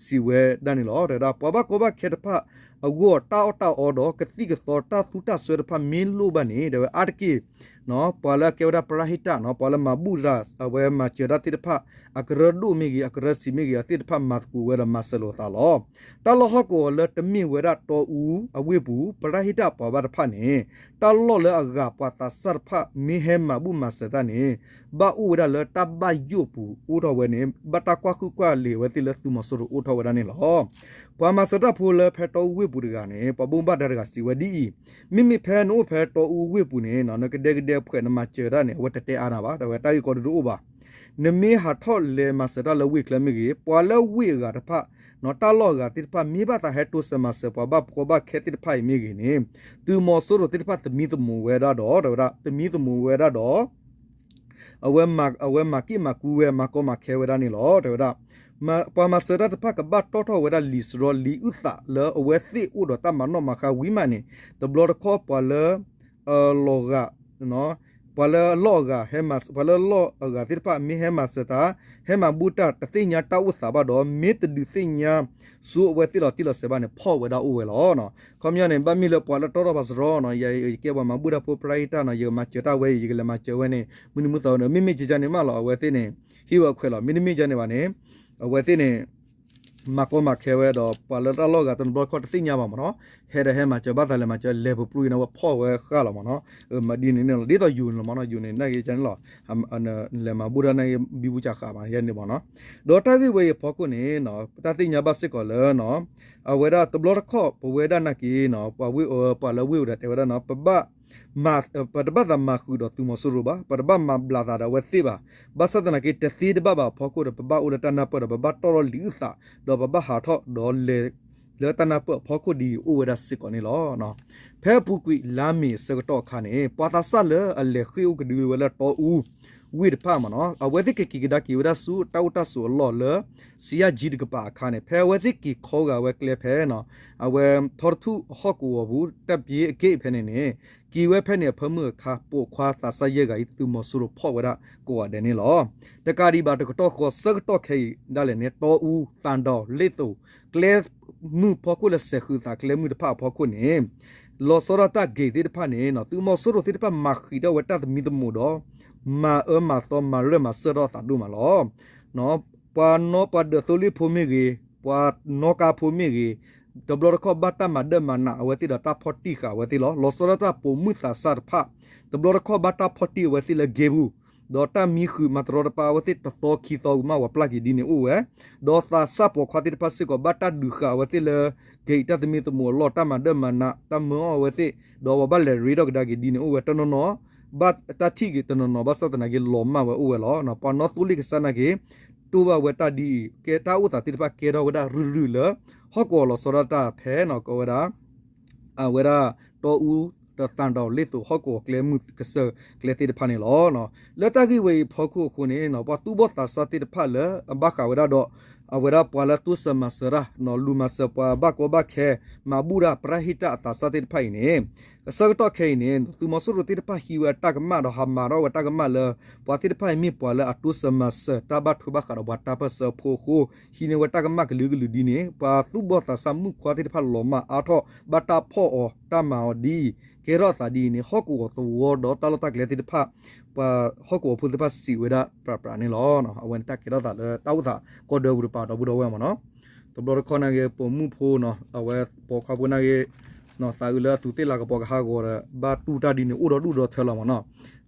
စံးဝဲဒၣ်န့ၣ်လီၤ. တဲဝဲဒၣ် ပှၤဘၣ်ကီဘၣ်ခဲတဖၣ်အဂီၢ် တၢ်အီၣ်တၢ်အီဒီးကသံၣ်ကသီတၢ်သူတၢ်စွဲတဖၣ်မ့ၢ်လိၣ်ဘၣ်န့ၣ် တဲဝဲအါတက့ၢ် ပှၤလၢအကဲဝဲဒၣ်ပရၣ်ဟ့ၣ်တၢ်နီၤ ပှၤလၢမၤဘူၣ်တၢ် အဝဲမၤစၢၤတၢ်သ့ၣ်တဖၣ် အကရၢဒိၣ်မ့ၢ်ဂ့ၤ အကရၢစံးမ့ၢ်ဂ့ၤ အသ့ၣ်တဖၣ်မၤသကိးဝဲဒီးမၤစၢၤလိာ်သးလီၤ. တၢ်လီၢ်ဟီၣ်ကဝီၤလၢတမ့ၢ်ဝဲဒၣ်တီအူအဝ့ၢ်ပူၤ ပရၣ်ဟ့ၣ်တၢ်ပှၤဘၣ်တဖၣ်န့ၣ် တၢ်လီၢ်လၢအဂၤပှၤသးစၢ်တဖၣ်မ့ၢ်ဟဲမၤဘူၣ်မၤစၢၤတၢ်န့ၣ် ဘၣ်အိၣ်ဝဲဒၣ်လၢတၢ်ဘၣ်ယိၣ်ပူၤအိၣ်ထီၣ်ဝဲန့ၣ် ဘၣ်တၢ်ကွၢ်ဟုၣ်ကွၢ်လ့ၤဝဲသ့ၣ်လၢသုးမီၤစိရိၤအိၣ်ထီၣ်ဝဲဒၣ်န့ၣ်လီၤ. ပှၤမၤစၢၤတၢ်ဖိလၢဖဲတီအူဝ့ၢ်ပူၤတဂၤန့ၣ် ပှၤဘၣ်မူဘၣ်ဒါတဂၤစံးဝဲဒ်အံၤ, မ့မ့ၢ်ဖဲနအိၣ်ဖဲတီအူဝ့ၢ်ပူၤန့ၣ် နကဒဲကဒဲဖှဲးနမၤစၢၤတၢ်န့ၣ် အဝဲတတဲအါနၤဘၣ်, ဒီးအဝဲတၢ်ဂ့ၢ်ကီဒုတအိၣ်ဘၣ်. နမ့ၢ်ဟးထီၣ်လဲၤမၤစၢၤတၢ်လၢဝ့ၢ်ချၢမ့ၢ်ဂ့ၤ, ပှၤလၢဝ့ၢ်အဂၤတဖၣ် တၢ်လီၢ်အဂၤသ့ၣ်တဖၣ် မ့ၢ်ဘၣ်သးဟဲတိစၢၤမၤစၢၤပှၤဘၣ်ကီဘၣ်ခဲသ့ၣ်တဖၣ်အံၤမ့ၢ်ဂ့ၤန့ၣ်, သုးမီၤစိရိၤသ့ၣ်တဖၣ်သမံသမိးဝဲဒၣ်ဒီး တဲဝဲဒၣ် သမံသမိးဝဲဒၣ်ဒီး အဝဲမၤက့ၣ်မၤကူဝဲ မၤကီမၤခဲဝဲဒၣ်န့ၣ်လီၤ. တဲဝဲဒၣ် ပှၤမၤစၢၤတၢ်တဖၣ်ကဘၣ်တီၣ်ထီၣ်ဝဲဒၣ်လံာ်စရီလံာ်အုၣ်သးလၢအဝဲသ့ၣ်အိၣ်ဒီးတၢ်မၤနီၣ်မၤဃါဝံၤမးန့ၣ်, တဘျီတခီၣ်ပှၤလၢ လီၤဂာ် ပှၤလၢအလီၢ်အဂၤ ပှၤလၢအလီၢ်အဂၤသ့ၣ်တဖၣ် မ့ၢ်ဟဲမၤစၢၤတၢ် ဟဲမၤဘူၣ်တၢ် တသ့ၣ်ညါတၢ်အိၣ်သးဘၣ်ဒီး မ့ၢ်တဒုးသ့ၣ်ညါဆူအဝဲသ့ၣ်လီၤတံၢ်လီၤဆဲးဘၣ်န့ၣ် ဖီၣ်ဝဲဒၣ်အိၣ်ဝဲလီၤ. ခီပညီန့ၣ် ဘၣ်မ့ၢ်လၢပှၤလၢတီၣ်ထီၣ်ပှၤစရီနီၤ, ယကဲပှၤမၤဘူၣ်တၢ်ဖိ ပရၣ်ဟ့ၣ်တၢ်နီၤ, ယကမၤစၢၤတၢ်ဝဲအံၤ ယကလဲၤမၤစၢၤဝဲန့ၣ် မုၢ်နံၤမုၢ်သီဝဲန့ၣ် မ့မ့ၢ်ကကန့ၣ်မးလီၤ အဝဲသ့ၣ်န့ၣ် ဟ့ၣ်ဝဲအခွဲးလီၤ. မ့တမ့ၢ်ကန့ၣ်ဘၣ်န့ၣ် အဝဲသ့ၣ်န့ၣ် မၤကီမၤခဲဝဲဒီး ပှၤလၢတၢ်လီၢ်ဂၤတဘျီတခီၣ်တသ့ၣ်ညါဘၣ်မ့ၢ်နီၤ, ဟဲဒီးဟဲမၤစၢၤ ဘၣ်သးလဲၤမၤစၢၤ လဲၤပူၤပူၤအံၤန့ၣ် ဝဲဖီၣ်ဝဲဃာ်လီၤမ့ၢ်နီၤ, မၤဒ်န့ၣ်န့ၣ်လီၤ. ဒ်သိးယိၤန့ၣ်လီၤမ့ၢ်နီၤ, ယိၤန့ၣ် နာ်က့ၤကန့ၣ်လီၤ, လဲၤမၤဘူၣ်တၢ်နာ်က့ၤ ဘံဘူစးဃာ်မး ယဲန့ၣ်မ့ၢ်နီၤ. ဒီးတၢ်ဂ့ၢ်ဝဲအံၤအဖီခိၣ်န့ၣ် တၢ်သ့ၣ်ညါဘၣ်စ့ၢ်ကီးလၢ အဝဲဒၣ်တဘျီတခီၣ် ပဝဲဒၣ်နာ်က့ၤ ပှၤဝ့ၢ်အၢ ပှၤလၢဝ့ၢ်အိၣ်ဒီးတဲဝဲဒၣ်နီၤ, ပဘၣ် ပတဘၣ်သးမၤဃုာ်ဒီးသုးမီၤစိရိၤဘၣ်, ပတဘၣ်မၤဘျးသးဒီးအဝဲသ့ၣ်ဘၣ်. ဘၣ်ဆၣ်သနာ်က့ တသ့တဘၣ်ဘၣ်အဖီခိၣ်ဒီး ပဘၣ်အိၣ်လၢတၢ်နၢ်ပၢၢ်ဒီး ပဘၣ်တီၣ်ထီၣ်လံာ်အုၣ်သး ဒီးပဘၣ်ဟးထီၣ်ဒီးလဲၤလၢတၢ်နၢ်ပၢၢ်အဖီခိၣ်ဒ်အံၤ အိၣ်ဝဲဒၣ်စ့ၢ်ကီးန့ၣ်လီၤ. ဖဲအပူၤကွံာ်လါမ့ၤအဆၢကတီၢ်အခါန့ၣ် ပှၤသးစၢ်လၢအလဲၤဃ့ၢ်အိၣ်ကဒုဝဲလၢတီအူ ဝ့ၢ်တဖၣ်မ့ၢ်နီၤ, အဝဲသ့ၣ်ကက့ၤကဒါက့ၤဝဲဒၣ်ဆူတၢ်အိၣ်တၢ်ဆိးအလီၢ်လၢ စံယၣ်ကၠံတကပၤအခါန့ၣ် ဖဲအဝဲသ့ၣ်က့ၤခီဂာ်ဝဲကျဲဖဲ အဝဲထီတထူၣ်ဟီၣ်ကဝီၤပူၤ တၢ်ပျ့အက့ၢ်ဖဲန့ၣ်န့ၣ် က့ၤဝဲဖဲန့ၣ်အဖၢမုၢ်အခါ ပိာ်ခွါသးစၢ်ယဲၢ်ဂၤအံၤ သုးမီၤစိရိၤဖီၣ်ဝဲဒၣ်ကိးဂၤဒဲးန့ၣ်လီၤ. တကးဒံးဘၣ်တကတီၢ်ဃီ ဆၢကတီၢ်ခဲအံၤဒၣ်လဲာ်န့ၣ် တီအူ သၣ်ဒီး လ့ၣ်သိး ကျဲမုၢ်ဖီခိၣ်လၢစဲးဃုာ်သးကျဲမုၢ်တဖၣ်အဖီခိၣ်န့ၣ် လီၤဆီဒၣ်တၢ် gate သ့ၣ်တဖၣ်န့ၣ် သုးမီၤစိရိၤသ့ၣ်တဖၣ်မၤဃံးထီၣ်ဝဲတၢ်သမံသမိးဒီး မၤအၢမၤသီမၤရၢၢ်မၤစၢၢ်ထီၣ်အသးဒိၣ်မးလီၤ. ပှၤနီၣ်ပှၤဒၢးသိလ့ၣ်ဖိမ့ၢ်ဂ့ၤ, ပှၤနီၣ်ကါဖိမ့ၢ်ဂ့ၤ, တဘျီတခီၣ်ဘၣ်တၢ်မၤဒၢမၤနးအဝဲသ့ၣ်ဒီးတၢ်ဖီၣ်တံၢ်ဃာ်အဝဲသ့ၣ်လီၤ. လီၤဆီဒၣ်တၢ်ပိာ်မုၣ်သးစၢ်တဖၣ် တဘျီတခီၣ်ဘၣ်တၢ်ဖီၣ်တံၢ်အဝဲသ့ၣ်လၢ gate ပူၤ ဒီးတၢ်မံဃုာ်မၤတရီတပါအဝဲသ့ၣ်တသီခံသီဝံၤမး ပှၤပျၢ်က့ၤဒ်န့ၣ်အိၣ်ဝဲ, ဒီးသးစၢ်ပိာ်ခွါသ့ၣ်တဖၣ်စ့ၢ်ကီး ဘၣ်တၢ်ဒုးဃာ်အဝဲသ့ၣ်လၢ gate တၢ်သမံသမိးအလီၢ် တၢ်မၤဒၢမၤနး တၢ်မၢအီၣ်အဝဲသ့ၣ် ဒီးပှၤဘၣ်လဲၤရ့ထီၣ်ကဒါက့ၤဒ်န့ၣ်အိၣ်ဝဲတနီၤနီၤ, ဘၣ်တၢ်ထံၣ်က့ၤတနီၤနီၤ ဘၣ်ဆၣ်သနာ်က့ လီၤမၢ်ဝဲအိၣ်ဝဲလီၤ. ပှၤနီၣ်သိလ့ၣ်ကစၢ်နာ်က့ တိၢ်ဘၣ်ဝဲတၢ်ဒ်အံၤ ကဲတၢ်အိၣ်သးသ့ၣ်တဖၣ် ကဲထီၣ်ဝဲဒၣ်ရုၢ်ရုၢ်လၢ ဟီၣ်ကဝီၤလီၤဆီဒၣ်တၢ်ဖဲ ကိးဝဲဒၣ် အဝဲဒၣ် တီအူ ဒီးသၣ်တီၤလ့ၣ်သိး ဟီၣ်ကဝီၤကျဲမုၢ်ကစၢၢ်ကျဲသ့ၣ်တဖၣ်န့ၣ်လီၤ. လၢတၢ်ဂ့ၢ်ဝဲအံၤအဖီခိၣ်အဃိန့ၣ် ပှၤသူၣ်ဘီၣ်သးစၢ်သ့ၣ်တဖၣ်လၢအဘၣ်ဃးဝဲဒၣ်ဒီး အဝဲဒၣ်ပှၤလၢတိစၢၤမၤစၢၤတၢ် လူၤမၤစၢၤပှၤဘၣ်ကီဘၣ်ခဲ မၤဘူၣ်တၢ် ပရၣ်ဟ့ၣ်တၢ်အသးစၢ်သ့ၣ်တဖၣ်အံၤန့ၣ် အဆၢကတီၢ်ခဲအံၤန့ၣ် သုးမီၤစိရိၤသ့ၣ်တဖၣ်ဟံးဝဲတၢ်ကမၣ်ဒီးဟးမၤထီၣ်ဝဲတၢ်ကမၣ်လၢ ပှၤသ့ၣ်တဖၣ်အံၤမ့ၢ်ပှၤလၢအတိစၢၤမၤစၢၤတၢ်ဘၣ်ထွဲဘၣ်ဃးဒီးပှၤတၢ်ပၢၢ်ဆၢဖိအဃိ ဟံးန့ၢ်ဝဲတၢ်ကမၣ်ကလုာ်ကလုာ်ဒ်န့ၣ် ပှၤသူၣ်ဘီၣ်သးစၢ်မုၣ်ခွါသ့ၣ်တဖၣ်လီၤမၢ်အါထီၣ် ဘၣ်တၢ်ဖီၣ်အီၤတၢ်မၤအီၤဒ်အံၤ ကဲထီၣ်အသးဒ်အံၤန့ၣ် ဟီၣ်ကဝီၤသဝီဒီးတၢ်လီၢ်တၢ်ကျဲသ့ၣ်တဖၣ် ပှၤဟီၣ်ကဝီၤဖိသ့ၣ်တဖၣ်စံးဝဲဒၣ်ပြးပြးန့ၣ်လီၤ. အဝဲန့ၣ်တၢ်ကဲထီၣ်သးလၢတၢ်အိၣ်သးကီၢ်ဒၢပူၤတပၤ ဒီပုၢ်ဒီဝဲၢ်မ့ၢ်နီၤ. တဘျီတခီၣ်နာ်က့ ပိာ်မုၣ်ဖိနီၤ အဝဲပိာ်ခွါဖိနာ်က့ သးအုးလၢအသူးသ့ၣ်လၤကပီၤကဟးဂီၤဒီး ဘၣ်တူၢ်တၢ်ဒ်န့ၣ် အိၣ်ဒီဒူၣ်ဒီထၢလီၤမ့ၢ်နီၤ.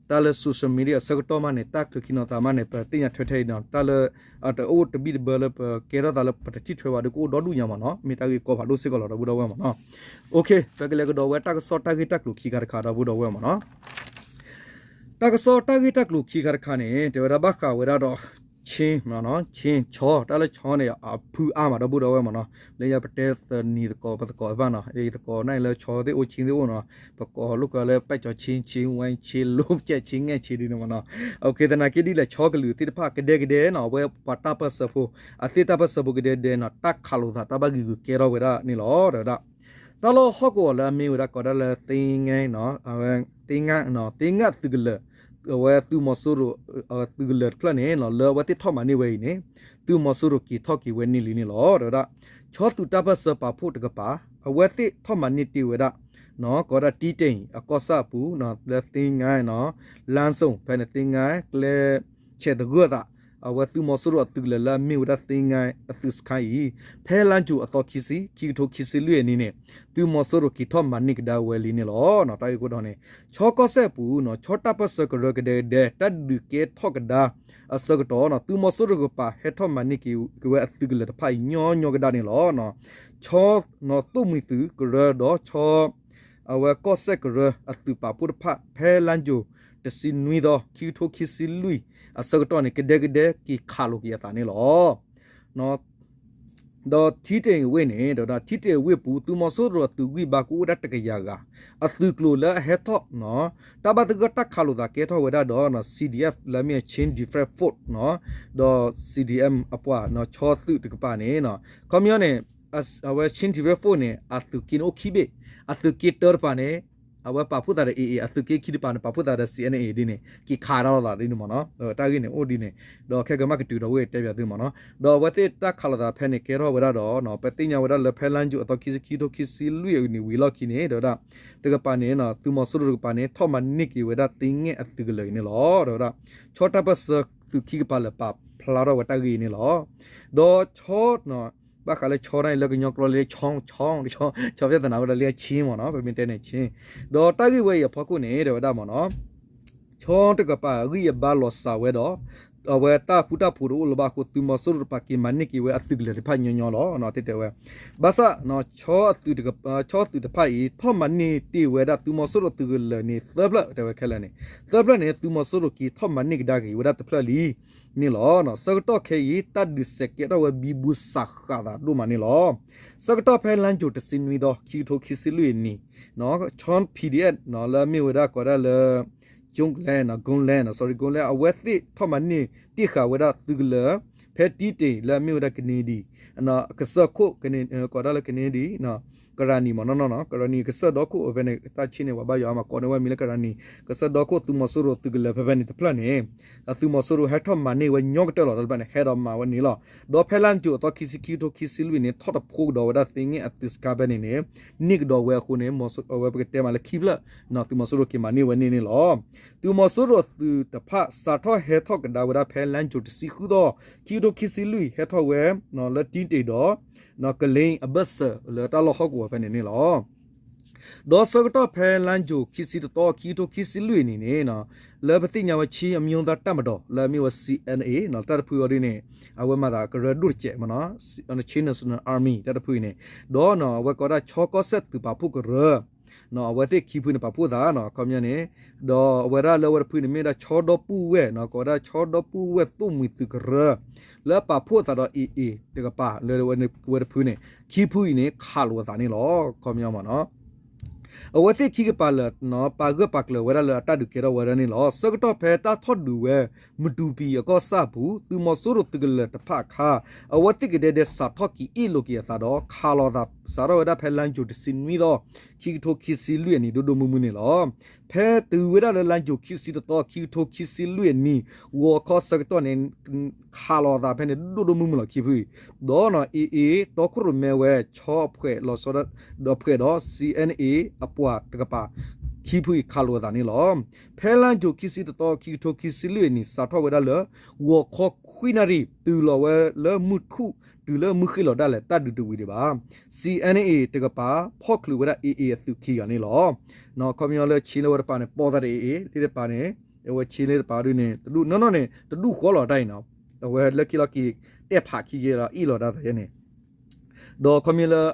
တၢ်လၢ social media အဆၢကတီၢ်မးန့ၣ် တၢ်ချုးခံနီၤသးမးန့ၣ် ပသ့ၣ်ညါထွဲထဲအံၤနီၤ တၢ်လၢ အတအိၣ်တဘံၣ်တဘၢလၢပကဲထီၣ်သးလၢပတထံၣ်ထွဲဘၣ်ဒီးကအိၣ်ဒီဒူၣ်ညါမ့ၢ်နီၤ မ့ၢ်တၢ်ဂ့ၢ်ကီဖးဒိၣ်စ့ၢ်ကီးလီၤ ဒီပုၢ်ဒီဝဲၢ်မ့ၢ်နီၤ. ပကလဲၤကဒီးဝဲတၢ်ကစီၣ်တၢ်ဂ့ၢ်တၢ်ကျိၤခံခါတခါ ဒီပုၢ်ဒီဝဲၢ်မ့ၢ်နီၤ. တၢ်ကစီၣ်တၢ်ဂ့ၢ်တၢ်ကျိၤခံခါတခါန့ၣ် တဲဝဲဒၣ်ဘၣ်ဃးဝဲဒၣ်ဒီး ချင်းမ့ၢ်နီၤ ချင်း ဆီ တၢ်လၢဆီန့ၣ် အဖုအါမး ဒီပုၢ်ဒီဝဲၢ်မ့ၢ်နီၤ လၢညါပတဲသနံၤသကိးပသကိးဘၣ်နီၤ သကိးန့ၣ်လၢဆီသ့ၣ်အိၣ် ချင်းသ့ၣ်အိၣ်နီၤ ပကိးလိာ်ကွဲလၢပဲၢ်ကၠီၤ ချင်း ချင်းဝဲ ချင်း လိကဲ ချင်း ငဲ့ ချင်းဒ်န့ၣ်မ့ၢ်နီၤ. သနာ်က့ဒ်လဲၣ် ဆီကလုာ်သ့ၣ်တဖၣ်ကဒဲကဒဲနီၤ အဝဲပှၤတၢ်ပၢၢ်ဆၢဖိ အသ့ၣ်တၢ်ပၢၢ်ဆၢဖိကဒဲကဒဲနီၤ တၢ်ခးလိာ်သးတၢ်ဘၣ်ဂံာ်ဂုာ်ကဲထီၣ်ဝဲဒၣ်န့ၣ်လီၤ တဲဝဲဒၣ် တၢ်လီၢ်ဟီၣ်ကဝီၤလၢအမ့ၢ်ဝဲဒၣ်ကိးဒၣ်လၢ သ့ငါ သ့ငါ သ့ငါသုးကလၢၤ အဝဲသုးမီၤစိရိၤ သုးကလၢၤတဖျၢၣ်န့ၣ် လၢအဝဲသ့ၣ်ထီၣ်မၤန့ၢ်ဝဲအံၤန့ၣ် သုးမီၤစိရိၤက့ၤထီၣ်က့ၤဝဲန့ၢ်လံန့ၣ်လီၤ တဲဝဲဒၣ်. ဆီသုးတၢ်ပၢၢ်ဆၢပာ်ဖှိၣ်တကပၤ အဝဲသ့ၣ်ထီၣ်မၤန့ၢ်တ့ၢ်ဝဲဒၣ် ကိးဒၣ်တံတ့ၢ်အကီၢ်စဲၣ်အပူၤ လၢ သ့ငါ လမ်းစုံ ဖဲန့ၣ် သ့ငါ ကျဲ ဆဲးသဂၢၢ်သး အဝဲသုးမီၤစိရိၤအသုးကလၢၤလၢအမ့ၢ်ဝဲဒၣ် သ့ငါ အသုးစခါအံၤ ဖဲလါယူၤအသီခံဆံ ခံကထိခံဆံလွံၢ်အနံၣ်န့ၣ် သုးမီၤစိရိၤက့ၤထီၣ်မၤန့ၢ်ကဒါဝဲလံန့ၣ်လီၤ. တၢ်ဂ့ၢ်ခိၣ်တီန့ၣ် ဆီကီၢ်စဲၣ်အပူၤ ဆီတၢ်ပၢၢ်ဆၢကရၢကဒဲကဒဲ တၢ်ဒုးကဲထီၣ်ကဒါအဆၢကတီၢ် သုးမီၤစိရိၤတကပၤ ဟဲထီၣ်မၤန့ၢ်က့ၤဝဲအသုးကလၢၤတဖၣ်အံၤ ညီညီကဒါန့ၣ်လီၤ. ဆီ သိၣ်မှံၤသုးကရၢဒီးဆီ အဝဲကီၢ်စဲၣ်ကရၢအသုးပာ်ဖှိၣ်တဖၣ် ဖဲလါယူၤ တဆံနွံသီ ခံကထိခံဆံလွံၢ်အဆၢကတီၢ်န့ၣ် ကဒဲကဒဲက့ၤခးလိာ်က့ၤအသးန့ၣ်လီၤ. ဒီးထံတ့ၢ်အဝ့ၢ်န့ၣ် ဒီးထံတ့ၢ်အဝ့ၢ်ပူၤ သုးမီၤစိရိၤအသုးဂံၢ်ဘါကအိၣ်ဒၣ်တကယၤဂၤ အသုးကျိၤလၢအဟဲထီၣ် တၢ်ဘၣ်သဂၢၢ်တၢ်ခးလိာ်သးကဲထီၣ်ဝဲဒၣ်ဒီး C D F လၢအမ့ၢ် Chin Defense Force ဒီး C D M အပှၤ ဆီသုးတကပၤန့ၣ် ခီပညီန့ၣ် အဝဲ Chin Defense Force န့ၣ် အသုးက့န့ၣ်အိၣ်ခံဘ့ၣ် အသုးက့တၢတပၤန့ၣ် အဝဲပာ်ဖှိၣ်သးဒီး A A အသုးက့ခံတပၤန့ၣ် ပာ်ဖှိၣ်သးဒီး C N A ဒ်န့ၣ် က့ၤခးတၢ်လိာ်သးဒ်န့ၣ်မ့ၢ်နီၤ တၢ်ဂ့ၢ်န့ၣ်အိၣ်ဒ်န့ၣ် ဒီးခဲကမၣ်ကတုၤဒီးဝ့ၢ်တဲပၠးသုမ့ၢ်နီၤ ဒီးအဝဲသ့ၣ်တၢ်ခးလိာ်သးဖဲန့ၣ်ကဲထီၣ်ဝဲဒၣ်ဒီး ပသ့ၣ်ညါဝဲဒၣ်လၢဖဲလါယူၤအသီခံဆံ ခံကထိခံဆံလွံၢ်အနံၣ်ဝံၤလီၢ်ခံန့ၣ် တဲဝဲဒၣ် တကပၤန့ၣ် သုးမီၤစိရိၤတကပၤန့ၣ် ထီၣ်မၤန့ၢ်က့ၤဝဲဒၣ်သ့ၣ်ငါအသုးကလၢၤအံၤန့ၣ်လီၤ တဲဝဲဒၣ် ဆီတၢ်ပၢၢ်ဆၢသုးခံကပၤလၢပာ်ဖျါထီၣ်ဝဲတၢ်ဂ့ၢ်အံၤန့ၣ်လီၤ ဒီးဆီ ဘၣ်ဃးလၢဆီန့ၣ် လၢကညီကျိာ်လၢ ဆီ ဆီ ဆီ ဆီဖဲသနာ်ဝဲဒၣ်လၢ ချင်း မ့ၢ်နီၤ ပမ့ၢ်တဲန့ၣ် ချင်း ဒီးတၢ်ဂ့ၢ်ဝဲအံၤအဖီခိၣ်န့ၣ် တဲဝဲဒၣ်မ့ၢ်နီၤ ဆီတကပၤအဂံၢ်အဘါလီၤစှၤဝဲဒီး အဝဲတၢ်ဃူတၢ်ဖိးတအိၣ်လၢၤဘၣ်အဃိ သုးမီၤစိရိၤတကပၤက့ၤမၤန့ၢ်က့ၤဝဲအသုးကလၢၤတဖၣ်ညီညီလီၤ တဲဝဲ ဘၣ်ဆၣ် ဆီသုးတဖၣ်အံၤ ထီၣ်မၤန့ၢ်တ့ၢ်ဝဲဒၣ်သုးမီၤစိရိၤသုးကလၢၤန့ၣ် သၢဖျၢၣ် တဲဝဲခဲလၢာ်န့ၣ် သၢဖျၢၣ်န့ၣ် သုးမီၤစိရိၤက့ၤထီၣ်မၤန့ၢ်ကဒါက့ၤဝဲဒၣ်တဖျၢၣ်လံန့ၣ်လီၤ ဆၢကတီၢ်ခဲအံၤ တၢ်ဒုးစဲးကဲထီၣ်ဝဲဘံဘူစးဃာ်သးဒိၣ်မးန့ၣ်လီၤ ဆၢကတီၢ်ဖဲလါယူၤတဆံနွံသီ ခံကထိခံဆံလွံၢ်အနံၣ် ဆီ P D F လၢအမ့ၢ်ဝဲဒၣ်ကိးဒၣ်လၢ ကၠိလဲ ကၠိလဲ sorry ကၠိလဲ အဝဲသ့ၣ်ထီၣ်မၤန့ၢ်တ့ၢ်ဃာ်ဝဲဒၣ်သုးကလၢၤ ဖဲတံတ့ၢ်လၢအမ့ၢ်ဝဲဒၣ်ကန့ဒံ ကစၢၢ်ခိၣ် ကိးဒၣ်လၢကန့ဒံ ကရၤနံၤမ့ၢ်နီၤ ကရၤနံၤကစၢၢ်ဒီခိၣ်ဖဲန့ၣ် တၢ်ဆ့ၣ်န့ၣ် ပှၤဘၣ်ယွၤအါမးကိးန့ၢ်ဝဲမံၤလၢကရၤနံၤ ကစၢၢ်ဒီခိၣ်သုးမီၤစိရိၤသုးကလၢၤဖဲဖဲန့ၣ်တဖျၢၣ်န့ၣ် အသုးမီၤစိရိၤဟဲထီၣ်မၤန့ၢ်ဝဲညီကတၢၢ်လီၤ တဖျၢၣ်န့ၣ် ဟဲဒီးမၤဝဲန့ၣ်လီၤ ဒီးဖဲလါယူၤအသီခံဆံခံကထိခံဆံလွံၢ်န့ၣ် ထီၣ်တဖိကဒီးဝဲဒၣ်သ့ၣ်ငါအသုးစခါဖဲန့ၣ်န့ၣ် န့ၢ်ကဒီးဝဲအဃိန့ၣ် အဝဲပကတဲမးလၢခံဖျၢၣ် သုးမီၤစိရိၤက့ၤမၤန့ၢ်ဝဲန့ၣ်န့ၣ်လီၤ သုးမီၤစိရိၤအသုးတဖၣ် စးထီၣ်ဟဲထီၣ်ကဒါဝဲဒၣ်ဖဲလါယူၤတဆံဃုသီ ခံကထိခံဆံလွံၢ် ဟဲထီၣ်ဝဲ လၢတံတ့ၢ်ဒီး ကလ့အဘၢၣ်စၢၤလၢတၢ်လီၢ်ဟီၣ်ကဝီၤဖဲန့ၣ်န့ၣ်လီၤ ဒီးဆၢကတီၢ်ဖဲလါယူၤခံဆံတသီ ခံကထိခံဆံလွံၢ်အနံၣ်န့ၣ် လၢပသ့ၣ်ညါဝဲ ချင်းအမျိုးသားတပ်မတော် လၢအမ့ၢ်ဝဲ C N A တၢ်တဖုအီၤဒ်န့ၣ် အဝဲမၤသးကရၢဒိၣ်တစဲးမ့ၢ်နီၤ Chin National Army တၢ်တဖုအံၤန့ၣ် ဒီးအဝဲကိးဒၣ်ဆီကီၢ်စဲၣ်သုးပာ်ဖှိၣ်ကရၢ အဝဲသ့ၣ်ခံဖုန့ၣ်ပာ်ဖှိၣ်သးနီၤ ခီပညီန့ၣ်, ဒီးအဝဲဒၣ်လၢအဝဲတဖုန့ၣ်မ့ၢ်ဝဲဒၣ်ဆီဒီပုၢ်ဝဲၢ်နီၤ ကိးဝဲဒၣ်ဆီဒီပုၢ်ဝဲၢ်သိၣ်မှံၤသုးကရၢ လၢပာ်ဖှိၣ်သးဒီး AA တကပၤ လၢအဝဲတဖုန့ၣ် ခံဖုအံၤန့ၣ် ခးလိာ်အသးန့ၣ်လီၤ ခီပညီမ့ၢ်နီၤ. အဝဲသ့ၣ်ခံကပၤလၢာ် ပာ်ဂၢၢ်ပာ်ကျၢၤဝဲဒၣ်လၢအတၢ်ဒုးကဲထီၣ်ဝဲဒၣ်န့ၣ်လီၤ. ဆၢကတီၢ်ဖဲတၢ်ထီၣ်ဒုးဝဲ မတူပီအကီၢ်ဆၣ်ပူၤ သုးမီၤစိရိၤသုးကလၢၤတဖၣ်အခါ အဝဲသ့ၣ်ကဒဲဒဲစးထီၣ်က့ၤအ့ၣ်လိာ်က့ၤအသးဒီး ခးလိာ်သးစးထီၣ်ဝဲဒၣ်ဖဲလါယူၤတဆံနွံသီ ခံကထိခံဆံလွံၢ်အနံၣ် ဒိၣ်ဒိၣ်မုၢ်မုၢ်န့ၣ်လီၤ. ဖဲတုၤဝဲဒၣ်လၢလါယူၤခံဆံတသီ ခံကထိခံဆံလွံၢ်အနံၣ် ဂီၤခီဆၢကတီၢ်န့ၣ် ခးလိာ်အသးဖဲန့ၣ် ဒိၣ်ဒိၣ်မုၢ်မုၢ်လီၤ ခံဖုအံၤ, ဒီး AA တီခိၣ်ရိၣ်မဲဝဲ ဆီအဖှဲးလီၤဆီ ဒီးဖှဲးဒီး CNA အပှၤတကပၤ ခံဖုအံၤခးလိာ်အသးန့ၣ်လီၤ. ဖဲလါယူၤခံဆံတသီ ခံကထိခံဆံလွံၢ်အနံၣ် စးထီၣ်ဝဲဒၣ်လၢ ဂီၤခီခွံနၣ်ရံၣ် တုၤလီၤဝဲလၢမုၢ်ထူၣ် တုၤလၢမုၢ်ဃ့ၢ်လီၤဒၣ်လဲာ် တၢ်ဒုးတဝံၤဒံးဘၣ်. CNA တကပၤ ဖီၣ်ချုးဝဲဒၣ် AA အသုးခံဂၤန့ၣ်လီၤ. ခီပညီလၢဆ့လၢဝဲတပၤန့ၣ် ပိာ်သးဒီး AA လၢတပၤန့ၣ် အဝဲဆ့လၢတပၤဒုန့ၣ် တဒူၣ်နီၢ်နီၢ်န့ၣ် တဒူၣ်ဃီလီၤတၢ်အံၤနီၤ, အဝဲလၢခံလီၤက့ၤ တဲဖးခံက့ၤဒီး အ့ၣ်လိာ်တၢ်သးယဲန့ၣ် ဒီးခီပညီလၢ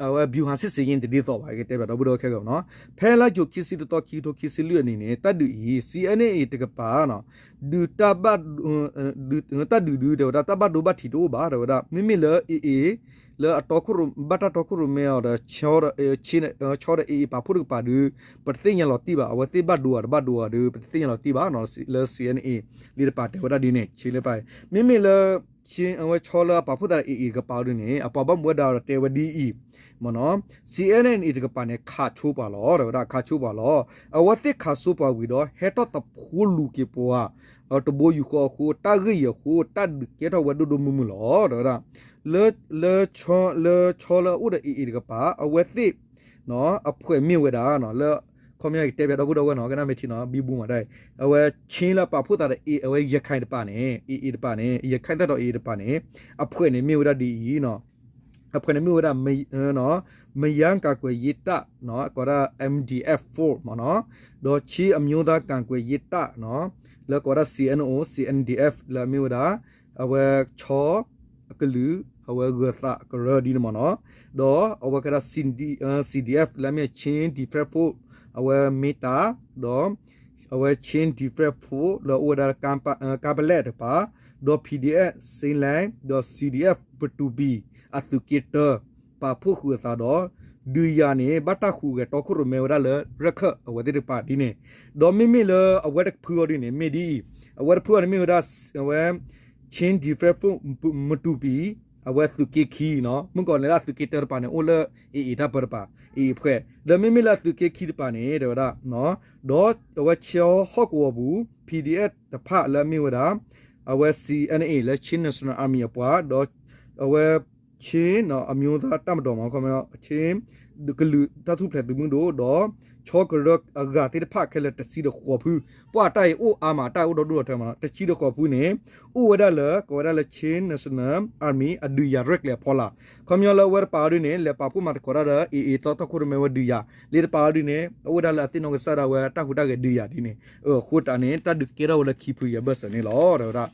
အဝဲ ဗျူဟာစစ်ဆင်ရေး တဒ်သိးဘၣ် ကတဲဘၣ်ဒီပုၢ်ဒီဝဲၢ်ခဲကီးနီၤ, ဖဲလါယူၤခံဆံတသီ ခံကထိခံဆံလွံၢ်အနံၣ်န့ၣ် တၢ်ဒုးအံၤ CNA တကပၤ ဒုးတၢ်ဘၣ် တၢ်ဒုးဒုး တဲဝဲဒၣ် တၢ်ဘၣ်ဒိဘၣ်ထံးတအိၣ်ဘၣ် တဲဝဲဒၣ် မ့မ့ၢ်လၢ AA လၢအတီခိၣ်ရိၣ် ဘၣ်တၢ်တီခိၣ်ရိၣ်မဲအီၤဒီး ဆီဒီး AA ပာ်ဖှိၣ်တကပၤဒုး ပတသ့ၣ်ညါလီၤတံၢ်ဘၣ်, အဝဲသ့ၣ်ဘၣ်ဒိဧါတဘၣ်ဒိဧါဒုး ပတသ့ၣ်ညါလီၤတံၢ်ဘၣ်နီၤ, လၢ CNA လံတပၤတဲဝဲဒၣ်ဒ်န့ၣ် ဆ့လၢပၤ, မ့မ့ၢ်လၢ အဝဲဆီလၢအပာ်ဖှိၣ်သးဒီး AA တကပၤဒုးန့ၣ် အပှၤဘၣ်မူဘၣ်ဒါဒီးတဲဝဲဒ်အံၤ မ့ၢ်နီၤ, CNA တကပၤန့ၣ် ခးဆိပှၤလီၤ တဲဝဲဒၣ် ခးဆိပှၤလီၤ. အဝဲသ့ၣ်ခးဆိပှၤဝံၤဒီး ဟဲထီၣ်သဖှိလူၤက့ၤပှၤ တဘိယူၢ်ဃီအဃိ တၢ်ဂ့ၢ်အံၤအဃိ တၢ်ဒုးကဲထီၣ်ဝဲဒိၣ်ဒိၣ်မုၢ်မုၢ်လီၤ တဲဝဲဒၣ်, လၢ လၢဆီလၢအအိၣ်ဒီး AA တကပၤ အဝဲသ့ၣ် အဖှဲးမ့ၢ်ဝဲဒၣ် လၢ ခီပညီကတဲဘၣ်ဒီပုၢ်ဒီဝဲၢ်နီၤ ကနၣ်မ့ၢ်ထံနီၤ ဘံဘူမးဒၣ်အံၤ အဝဲဆ့လၢပာ်ဖှိၣ်သးဒီး AA အဝဲရခိုင်တကပၤန့ၣ် AA တကပၤန့ၣ် ရခိုင်တပ်တော် AA တကပၤန့ၣ် အဖှဲးန့ၣ်မ့ၢ်ဝဲဒၣ်ဒ်အံၤနီၤ, အဖှဲးန့ၣ်မ့ၢ်ဝဲဒၣ် မယန်းကာကွယ်ရေးတပ် ကိးဝဲဒၣ် MDF four မ့ၢ်နီၤ, ဒီးချင်းအမျိုးသားကာကွယ်ရေးတပ် လၢကိးဝဲဒၣ် CNO CNDF လၢအမ့ၢ်ဝဲဒၣ် အဝဲဆီ အကလုာ် အဝဲဂၢၤသးကရၢဒ်န့ၣ်မ့ၢ်နီၤ, ဒီးအဝဲကဲဒၣ် CDF လၢအမ့ၢ် Chin Defense Force အဝဲမ့ၢ်တၢ် ဒီး အဝဲ Chin Defense Force လၢအိၣ်ဝဲဒၣ် ကါပလဲၣ်တကပၤ, ဒီး PDF စ့လဲၣ် ဒီး CDF ပတူၤပံၤ အသုးက့တၢ ပာ်ဖှိၣ်ဃုာ်အသးဒီး ဒုးယၤန့ၣ် ဘၣ်တၢ်ဃုာ်ဂဲၤတီခိၣ်ရိၣ်မဲဝဲဒၣ်လၢ ရခၢၣ် အဝဲသ့ၣ်တကပၤဒ်န့ၣ်, ဒီးမ့မ့ၢ်လၢအဝဲတဖုအီၤဒ်န့ၣ် မ့ၢ်ဒ်အံၤ, အဝဲတဖုအီၤန့ၣ်မ့ၢ်ဝဲဒၣ် အဝဲ Chin Defense Force မတူၤပံၤ အဝဲသုးက့ခံနီၤ, မုၢ်ကီၢ်န့ၣ်လၢအသုးက့တၢတကပၤန့ၣ် အိၣ်လၢ AA တၢ်ပၢတကပၤ AA အဖွဲ့, ဒီးမ့မ့ၢ်လၢအသုးက့ခံတကပၤန့ၣ် တဲဝဲဒၣ် ဒီးအဝဲဆီဟီၣ်ကဝီၤပူၤ PDF တဖၣ်လၢအမ့ၢ်ဝဲဒၣ် အဝဲ CNA လၢ Chin National Army အပှၤ ဒီးအဝဲ ချင်းအမျိုးသားတပ်မတော် မ့ၢ် ချင်း ကလုာ်တၢ်ထူၣ်ဖျဲးသုးမုၢ်ဒိၣ် ဒီး ဆီကရၢအဂၤသ့ၣ်တဖၣ်ခဲလၢာ်တဆံဒီးဃိးဖု, ပှၤတၢ်အံၤအိၣ်အါမး တၢ်အံၤအိၣ်ဒီဒူၣ်ဒီထၢမး တဆံဒီးဃိးဖုန့ၣ် အိၣ်ဝဲဒၣ်လၢ ကိးဝဲဒၣ်လၢ Chin National Army အဒုးယၤရဲၣ်ကျဲၤအဖီလာ်, ခီပညီလၢအဝဲတကပၤဒ်န့ၣ် လဲၤပာ်ဖှိၣ်မၤသကိးတၢ်ဒီး AA တီတီခိၣ်ရိၣ်မဲဝဲဒုးယၤ, လၢတကပၤဒ်န့ၣ် အအိၣ်ဝဲဒၣ်လၢအသ့ၣ်နီၣ်ကစၢ်ဒၣ်ဝဲတၢ်ဟူးတၢ်ဂဲၤဒုးယၤဒ်န့ၣ်, အဃိသတးန့ၣ် တၢ်ဒုးကဲထီၣ်ဝဲလၢခံဖုယဲၢ်ဘၢၣ်စၢၤန့ၣ်လီၤ တဲဝဲဒၣ်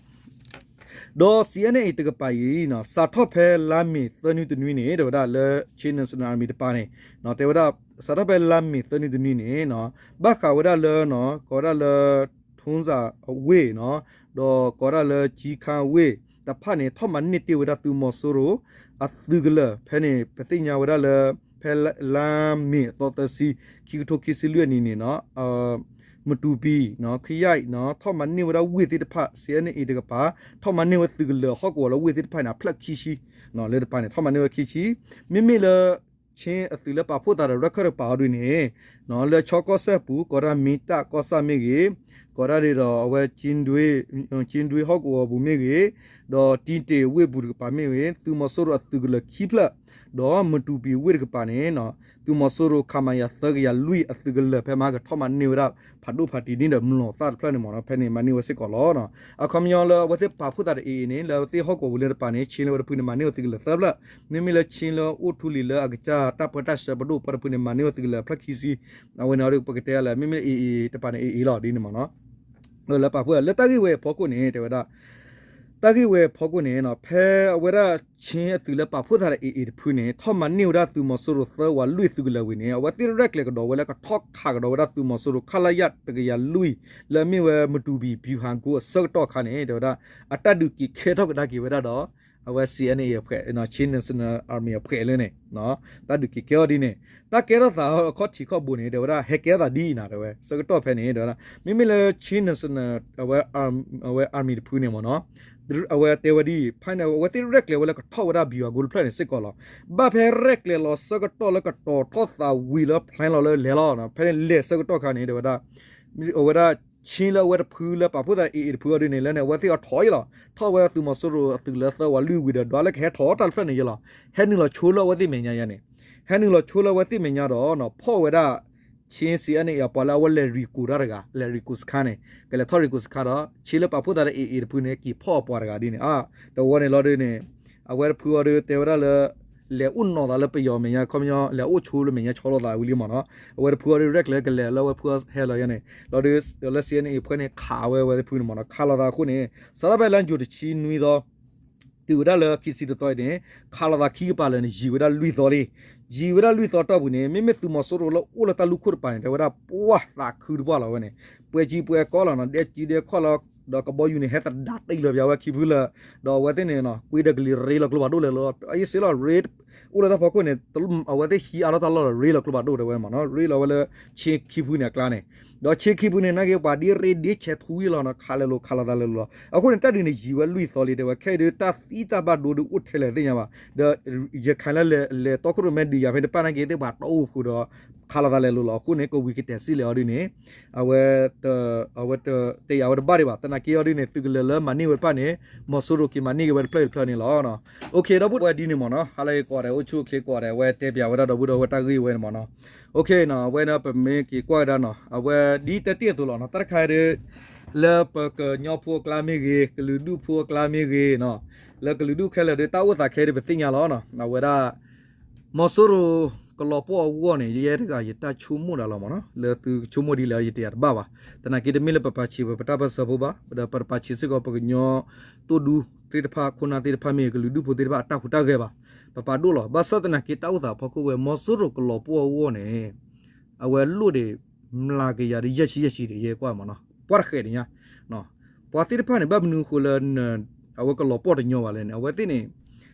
ဒီး CNA တကပၤအံၤ စးထီၣ်ဖဲလါမ့ၤသၢနွံတနွံန့ၣ် တဲဝဲဒၣ်လၢ Chin National Army တကပၤန့ၣ် တဲဝဲဒၣ် စးထီၣ်ဖဲလါမ့ၤသၢနွံတနွံန့ၣ် ဘၣ်ဃးဝဲဒၣ်လၢ ကိးဝဲဒၣ်လၢ ထုံးစၢ်အဝ့ၢ်နီၤ, ဒီးကိးဝဲဒၣ်လၢ ကၠံခါဝ့ၢ်တဖၣ်န့ၣ် ထီၣ်မၤန့ၢ်တ့ၢ်ဝဲဒၣ်သုးမီၤစိရိၤ အသုးကလၢၤ ဖဲန့ၣ် ပသ့ၣ်ညါဝဲဒၣ်လၢ ဖဲလါမ့ၤအသီသၢဆံ ခံကထိခံဆံလွံၢ်အနံၣ်န့ၣ်နီၤ မတူၤပံၤ ခယၢၣ် ထီၣ်မၤန့ၢ်ဝဲဒၣ်ဝ့ၢ်သ့ၣ်တဖၣ် CNA တကပၤ ထီၣ်မၤန့ၢ်ဝဲသုးကလၢၤဟီၣ်ကဝီၤလၢဝ့ၢ်သ့ၣ်တဖၣ်န့ၣ် အဖျၢၣ်ခံဆံ လၢတကပၤန့ၣ် ထီၣ်မၤန့ၢ်ဝဲခံဆံ, မ့မ့ၢ်လၢ ချင်းအသုးလၢပာ်ဖှိၣ်သးဒီးရခၢၣ်တကပၤအီၤဒ်န့ၣ် လၢဆီကီၢ်စဲၣ်ပူၤ ကိးဒၣ်မ့ၢ်တၢ်ကီၢ်ဆၣ်မ့ၢ်ဂ့ၤ, ကိးဒၣ်ဒ်ဒီးအဝဲ ကၠံဒွ့ဟီၣ်ကဝီၤပူၤမ့ၢ်ဂ့ၤ, ဒီးတံတ့ၢ်ဝ့ၢ်ပူၤတကပၤမ့ၢ်ဂ့ၤ သုးမီၤစိရိၤအသုးကလၢၤခံဖျၢၣ်, ဒီးမတူၤပံၤဝ့ၢ်တကပၤန့ၣ် သုးမီၤစိရိၤ ခမရ သၢကယၤလွံၢ်အသုးကလၢၤ ဖဲမဟါကထီၣ်မၤန့ၢ်ဝဲဒၣ် ဖးဒိၣ်ဖးတံၢ်န့ၣ်ဒီး မျိာ်သၣ်တဖျၢၣ်န့ၣ်မ့ၢ်နီၤ ဖဲန့ၣ်မၤန့ၢ်ဝဲစ့ၢ်ကီးလီၤ. အခီပညီလၢအဝဲသ့ၣ်ပာ်ဖှိၣ်သးဒီး AA န့ၣ် လၢအဝဲသ့ၣ်ဟီၣ်ကဝီၤပူၤလၢတကပၤန့ၣ် ချင်းလၢဝဲတဖုန့ၣ်မၤန့ၢ်ဝဲသုးကလၢၤသၢဖျၢၣ်, မ့မ့ၢ်လၢချင်းလၢအိၣ်ထူလံၤလၢအကစၢ်တၢ်ပၢတၢ်ဆှၢပဒိၣ်ပှၤတဖုန့ၣ် မၤန့ၢ်ဝဲသုးကလၢၤဖျၢၣ်ခံဆံ, အဝဲန့ၣ်ပကတဲလၢ မ့မ့ၢ် AA တကပၤန့ၣ် AA လီၤဒ်န့ၣ်မ့ၢ်နီၤ လၢပာ်ဖှိၣ်လၢတၢ်ဂ့ၢ်ဝဲအဖီခိၣ်န့ၣ် တဲဝဲဒၣ် တၢ်ဂ့ၢ်ဝဲအဖီခိၣ်န့ၣ် ဖဲအဝဲဒၣ် ချင်းအသုးလၢပာ်ဖှိၣ်သးဒီး A A တဖုန့ၣ် ထီၣ်မၤန့ၢ်ဝဲဒၣ်သုးမီၤစိရိၤသၢဝးလွံၢ်သုးကလၢၤဝံၤန့ၣ် အဝဲသ့ၣ်ရဲၣ်ကျဲၤကဒီးဝဲလၢကထီၣ်ခးကဒီးဝဲဒၣ်သုးမီၤစိရိၤ ခလရ တကယၤလွံၢ် လၢအမ့ၢ်ဝဲ မတူပီ ဗျူဟာကုန်း အဆၢကတီၢ်အခါန့ၣ် တဲဝဲဒၣ် အတၢ်ဒုးက့ၤခဲထီၣ်ကဒါက့ၤဝဲဒၣ်ဒီး အဝဲ C N A အဖွဲ့ Chin National Army အဖွဲ့လၢန့ၣ် တၢ်ဒုးက့ၤကဲထီၣ်ဒ်န့ၣ် တၢ်ကဲထီၣ်သးအခီၣ်ထံးခီၣ်ဘိန့ၣ် တဲဝဲဒၣ် ဟဲကဲထီၣ်သးဒ်အံၤနၤ တဲဝဲ ဆၢကတီၢ်ဖဲန့ၣ် တဲဝဲဒၣ် မ့မ့ၢ်လၢ Chin National အဝဲ အဝဲ Army တဖုန့ၣ်မ့ၢ်နီၤ အဝဲတဲဝဲဒ်အံၤ ဖဲန့ၣ် အဝဲသ့ၣ်ရဲၣ်ကျဲၤဝဲလၢကထီၣ်ဝဲဒၣ် ဗျူဟာကုန်း တဖျၢၣ်န့ၣ်စ့ၢ်ကီးလီၤ. ဘၣ်ဖဲရဲၣ်ကျဲၤလီၤဆၢကတီၢ်လၢကတီၤထီၣ်သးဝံၤလၢ plan လီၤလၢလဲၤလီၤ ဖဲန့ၣ်လဲၤဆၢကတီၢ်ခါန့ၣ် တဲဝဲဒၣ် အဝဲဒၣ် Chin လၢအဝဲတဖုလၢပာ်ဖှိၣ်သး A A တဖုအီၤဒ်န့ၣ် လၢန့ၣ် အဝဲသ့ၣ်အီၤထီၣ်အံၤလီၤ. ထီၣ်ဝဲသုးမီၤစိရိၤအသုးလၢသၢဝးလွံၢ်ဝံၤဒီး ဒွးလၢကဟဲထီၣ်တၢ်တဖျၢၣ်န့ၣ်ယဲလီၤ. ဟဲနုာ်လီၤဆိလၢအဝဲသ့ၣ်မဲာ်ညါယါန့ၣ် ဟဲနုာ်လီၤဆိလၢအဝဲသ့ၣ်မဲာ်ညါဒီး ဖီၣ်ဝဲဒၣ် Chin C N A အပှၤလၢအဝဲလဲၤရံကိးတၢ်တဂၤ လဲၤရံကိးစခါန့ၣ် ကလဲၤထီၣ်ရံကိးစခါဒီး Chin လၢပာ်ဖှိၣ်သးဒီး A A တဖုန့ၣ် က့ၤဖီၣ်အပှၤတဂၤဒ်န့ၣ် အါ တဝီန့ၣ်လီၤဒ်န့ၣ် အဝဲတဖုအီၤဒ်တဲဝဲဒၣ်လၢ လဲၤအိၣ်နီၤသးလၢပယီၤမဲာ်ညါ ခီပညီ လဲၤအိၣ်ဆိလၢမဲာ်ညါဆီလိာ်သးဝံၤလံမ့ၢ်နီၤ အဝဲတဖုအီၤဒ်ရဲၣ်ကျဲၤကလဲၤလၢအဝဲတဖုဟဲလီၤယါန့ၣ် လီၤဒ်လၢ C N A အံၤ အဖွဲ့န့ၣ် ခးဝဲအဝဲတဖုန့ၣ်မ့ၢ်နီၤ ခးလိာ်သးအဃိန့ၣ် စးထီၣ်ဖဲလါယူၤတဆံနွံသီ တုၤဝဲဒၣ်လၢခံဆံတသီအံၤန့ၣ် ခးလိာ်သးခံကပၤလၢာ်န့ၣ် ယံာ်ဝဲဒၣ်လွံၢ်သီလံ. ယံာ်ဝဲဒၣ်လွံၢ်သီတီၢ်ပူၤန့ၣ် မ့မ့ၢ်သုးမီၤစိရိၤလၢအိၣ်လၢတၢ်လူၢ်ခိၣ်တပၤန့ၣ် တဲဝဲဒၣ်ပှၢ်သးခုတပှၢ်လီၤဝဲန့ၣ် ပှဲၤကံပှဲၤကီလီၤနီၤ ဒဲကံဒဲကီလီၤ ဒီးကဘီယူၤန့ၣ် ဟဲသဒၣ်တ့ၢ်လၢပှၤဝဲခံဖုလၢာ် ဒီးအဝဲသ့ၣ်န့ၣ် ကွ့ဒီကလံၤရ့လီၤကျိဖးဒိၣ်လဲၤလီၤ အယစ့လီၤ ရ့ အိၣ်လၢတၢ်ဖီခိၣ်န့ၣ် အဝဲသ့ၣ်ဟံးအါထီၣ်တၢ်လီၢ်ဒီး ရ့လီၤကျိဖးဒိၣ်တဲဝဲမ့ၢ်နီၤ ရ့လီၤဝဲလၢ Chin ခံဖုန့ၣ်အကျါန့ၣ် ဒီး Chin ခံဖုန့ၣ် နာ်က့ပှၤဒ်ရ့ဒ်ဆဲးထူဝံၤလီၤနီၤ ခးလဲၤလိာ်ခးလိာ်သးလဲၤလိာ်လီၤ အဃိန့ၣ် တၢ်ဒုးန့ၣ်ယံာ်ဝဲလွံၢ်သီလံတဲဝဲ ခဲအံၤဒ်တၢ်သံတၢ်ဘၣ်ဒိဒ်အိၣ်ထဲလဲၣ်သ့ၣ်ညါဘၣ် ဒီး ရခၢၣ်လၢလဲၤတီခိၣ်ရိၣ်မဲဒုးယၤဖဲန့ၣ်တဖၣ်နာ်က့သ့ၣ်ပှၤတီအိၣ်ဃုာ်ဒီး ခးလိာ်သးလဲၤလိာ်လီၤ အဃိန့ၣ် ကဝံၤကတဲာ်စံၣ်လဲၤအီၤဒ်န့ၣ် အဝဲ အဝဲတ တယာ်ဝဲတဘၣ်ဒံးဘၣ် သနာ်က့အီၤဒ်န့ၣ် သုးကလၢၤလၢမၤန့ၢ်ဝဲတဖၣ်န့ၣ် မီၤစိရိၤက့ၤမၤန့ၢ်က့ၤဝဲတဖျၢၣ်တဖျၢၣ်န့ၣ်လီၤ. ဒီပုၢ်ဝဲၢ်ဒ်န့ၣ်မ့ၢ်နီၤ ဟါလၢအံၤကိးဂၤဒဲး အိၣ်ဆူၣ်အိၣ်ချ့ကိးဂၤဒဲး အဝဲတဲပၠးဝဲဒၣ်ဒီပုၢ်ဒီဝဲၢ်တၢ်ဂ့ၢ်ဝဲန့ၣ်မ့ၢ်နီၤ. အဝဲဒၣ်ပမ့ၢ်က့ၤကွၢ်ဝဲဒၣ်နီၤ အဝဲဒ်တဲတ့ၢ်အသိးလီၤနီၤ တၢ်တခါဒီး လၢပကညီဖိအကျါမ့ၢ်ဂ့ၤ ကလုာ်ဒူၣ်ဖိအကျါမ့ၢ်ဂ့ၤနီၤ လၢကလုာ်ဒူၣ်ခဲလၢာ်ဒီး တၢ်အိၣ်သးခဲဒီးပသ့ၣ်ညါလီၤနီၤ အဝဲဒၣ် မီၤစိရိၤကလီၤပှီၢ်အဂီၢ်န့ၣ် ယဲတဂၤယတၢ်ဆိကမိၣ်ဒၣ်လီၤမ့ၢ်နီၤ လၢသုကဆိကမိၣ်ဒ်လဲၣ် ယတယာ်တဘၣ်ဘၣ်. သနာ်က့တမ့ၢ်လၢပပာ်ဆံးပတၢ်ပၢၢ်ဆၢဖိဘၣ် ဒီးပတပာ်ဆံးစ့ၢ်ကီး ပကညီသိၣ်ဒူသ့ၣ်တဖၣ် ခိၣ်နၢ်သ့ၣ်တဖၣ်မ့ၢ်ဂ့ၤ ကလုာ်ဒူၣ်ဖိသ့ၣ်တဖၣ်အတၢ်ဟူးတၢ်ဂဲၤဘၣ်. ပပာ်ဒိၣ်လီၤ ဘၣ်ဆၣ်သနာ်က့တၢ်အိၣ်သးအဖီခိၣ်ဝဲ မီၤစိရိၤကလီၤပှီၢ်အဂီၢ်န့ၣ် အဝဲလိၣ်ဒံး မျးကယၤဒီးယဲၢ်ဆံယဲၢ်ဆံဒီး ယဲကွၢ်မ့ၢ်နီၤ ပှၢ်တဃဲးဒံးညါ ပှၤသ့ၣ်တဖၣ်န့ၣ် ဘၣ်မနုၤအဃိလၢ အဝဲကလီၤပှီၢ်တညီဘၣ်လဲၣ်န့ၣ် အဝဲသ့ၣ်န့ၣ်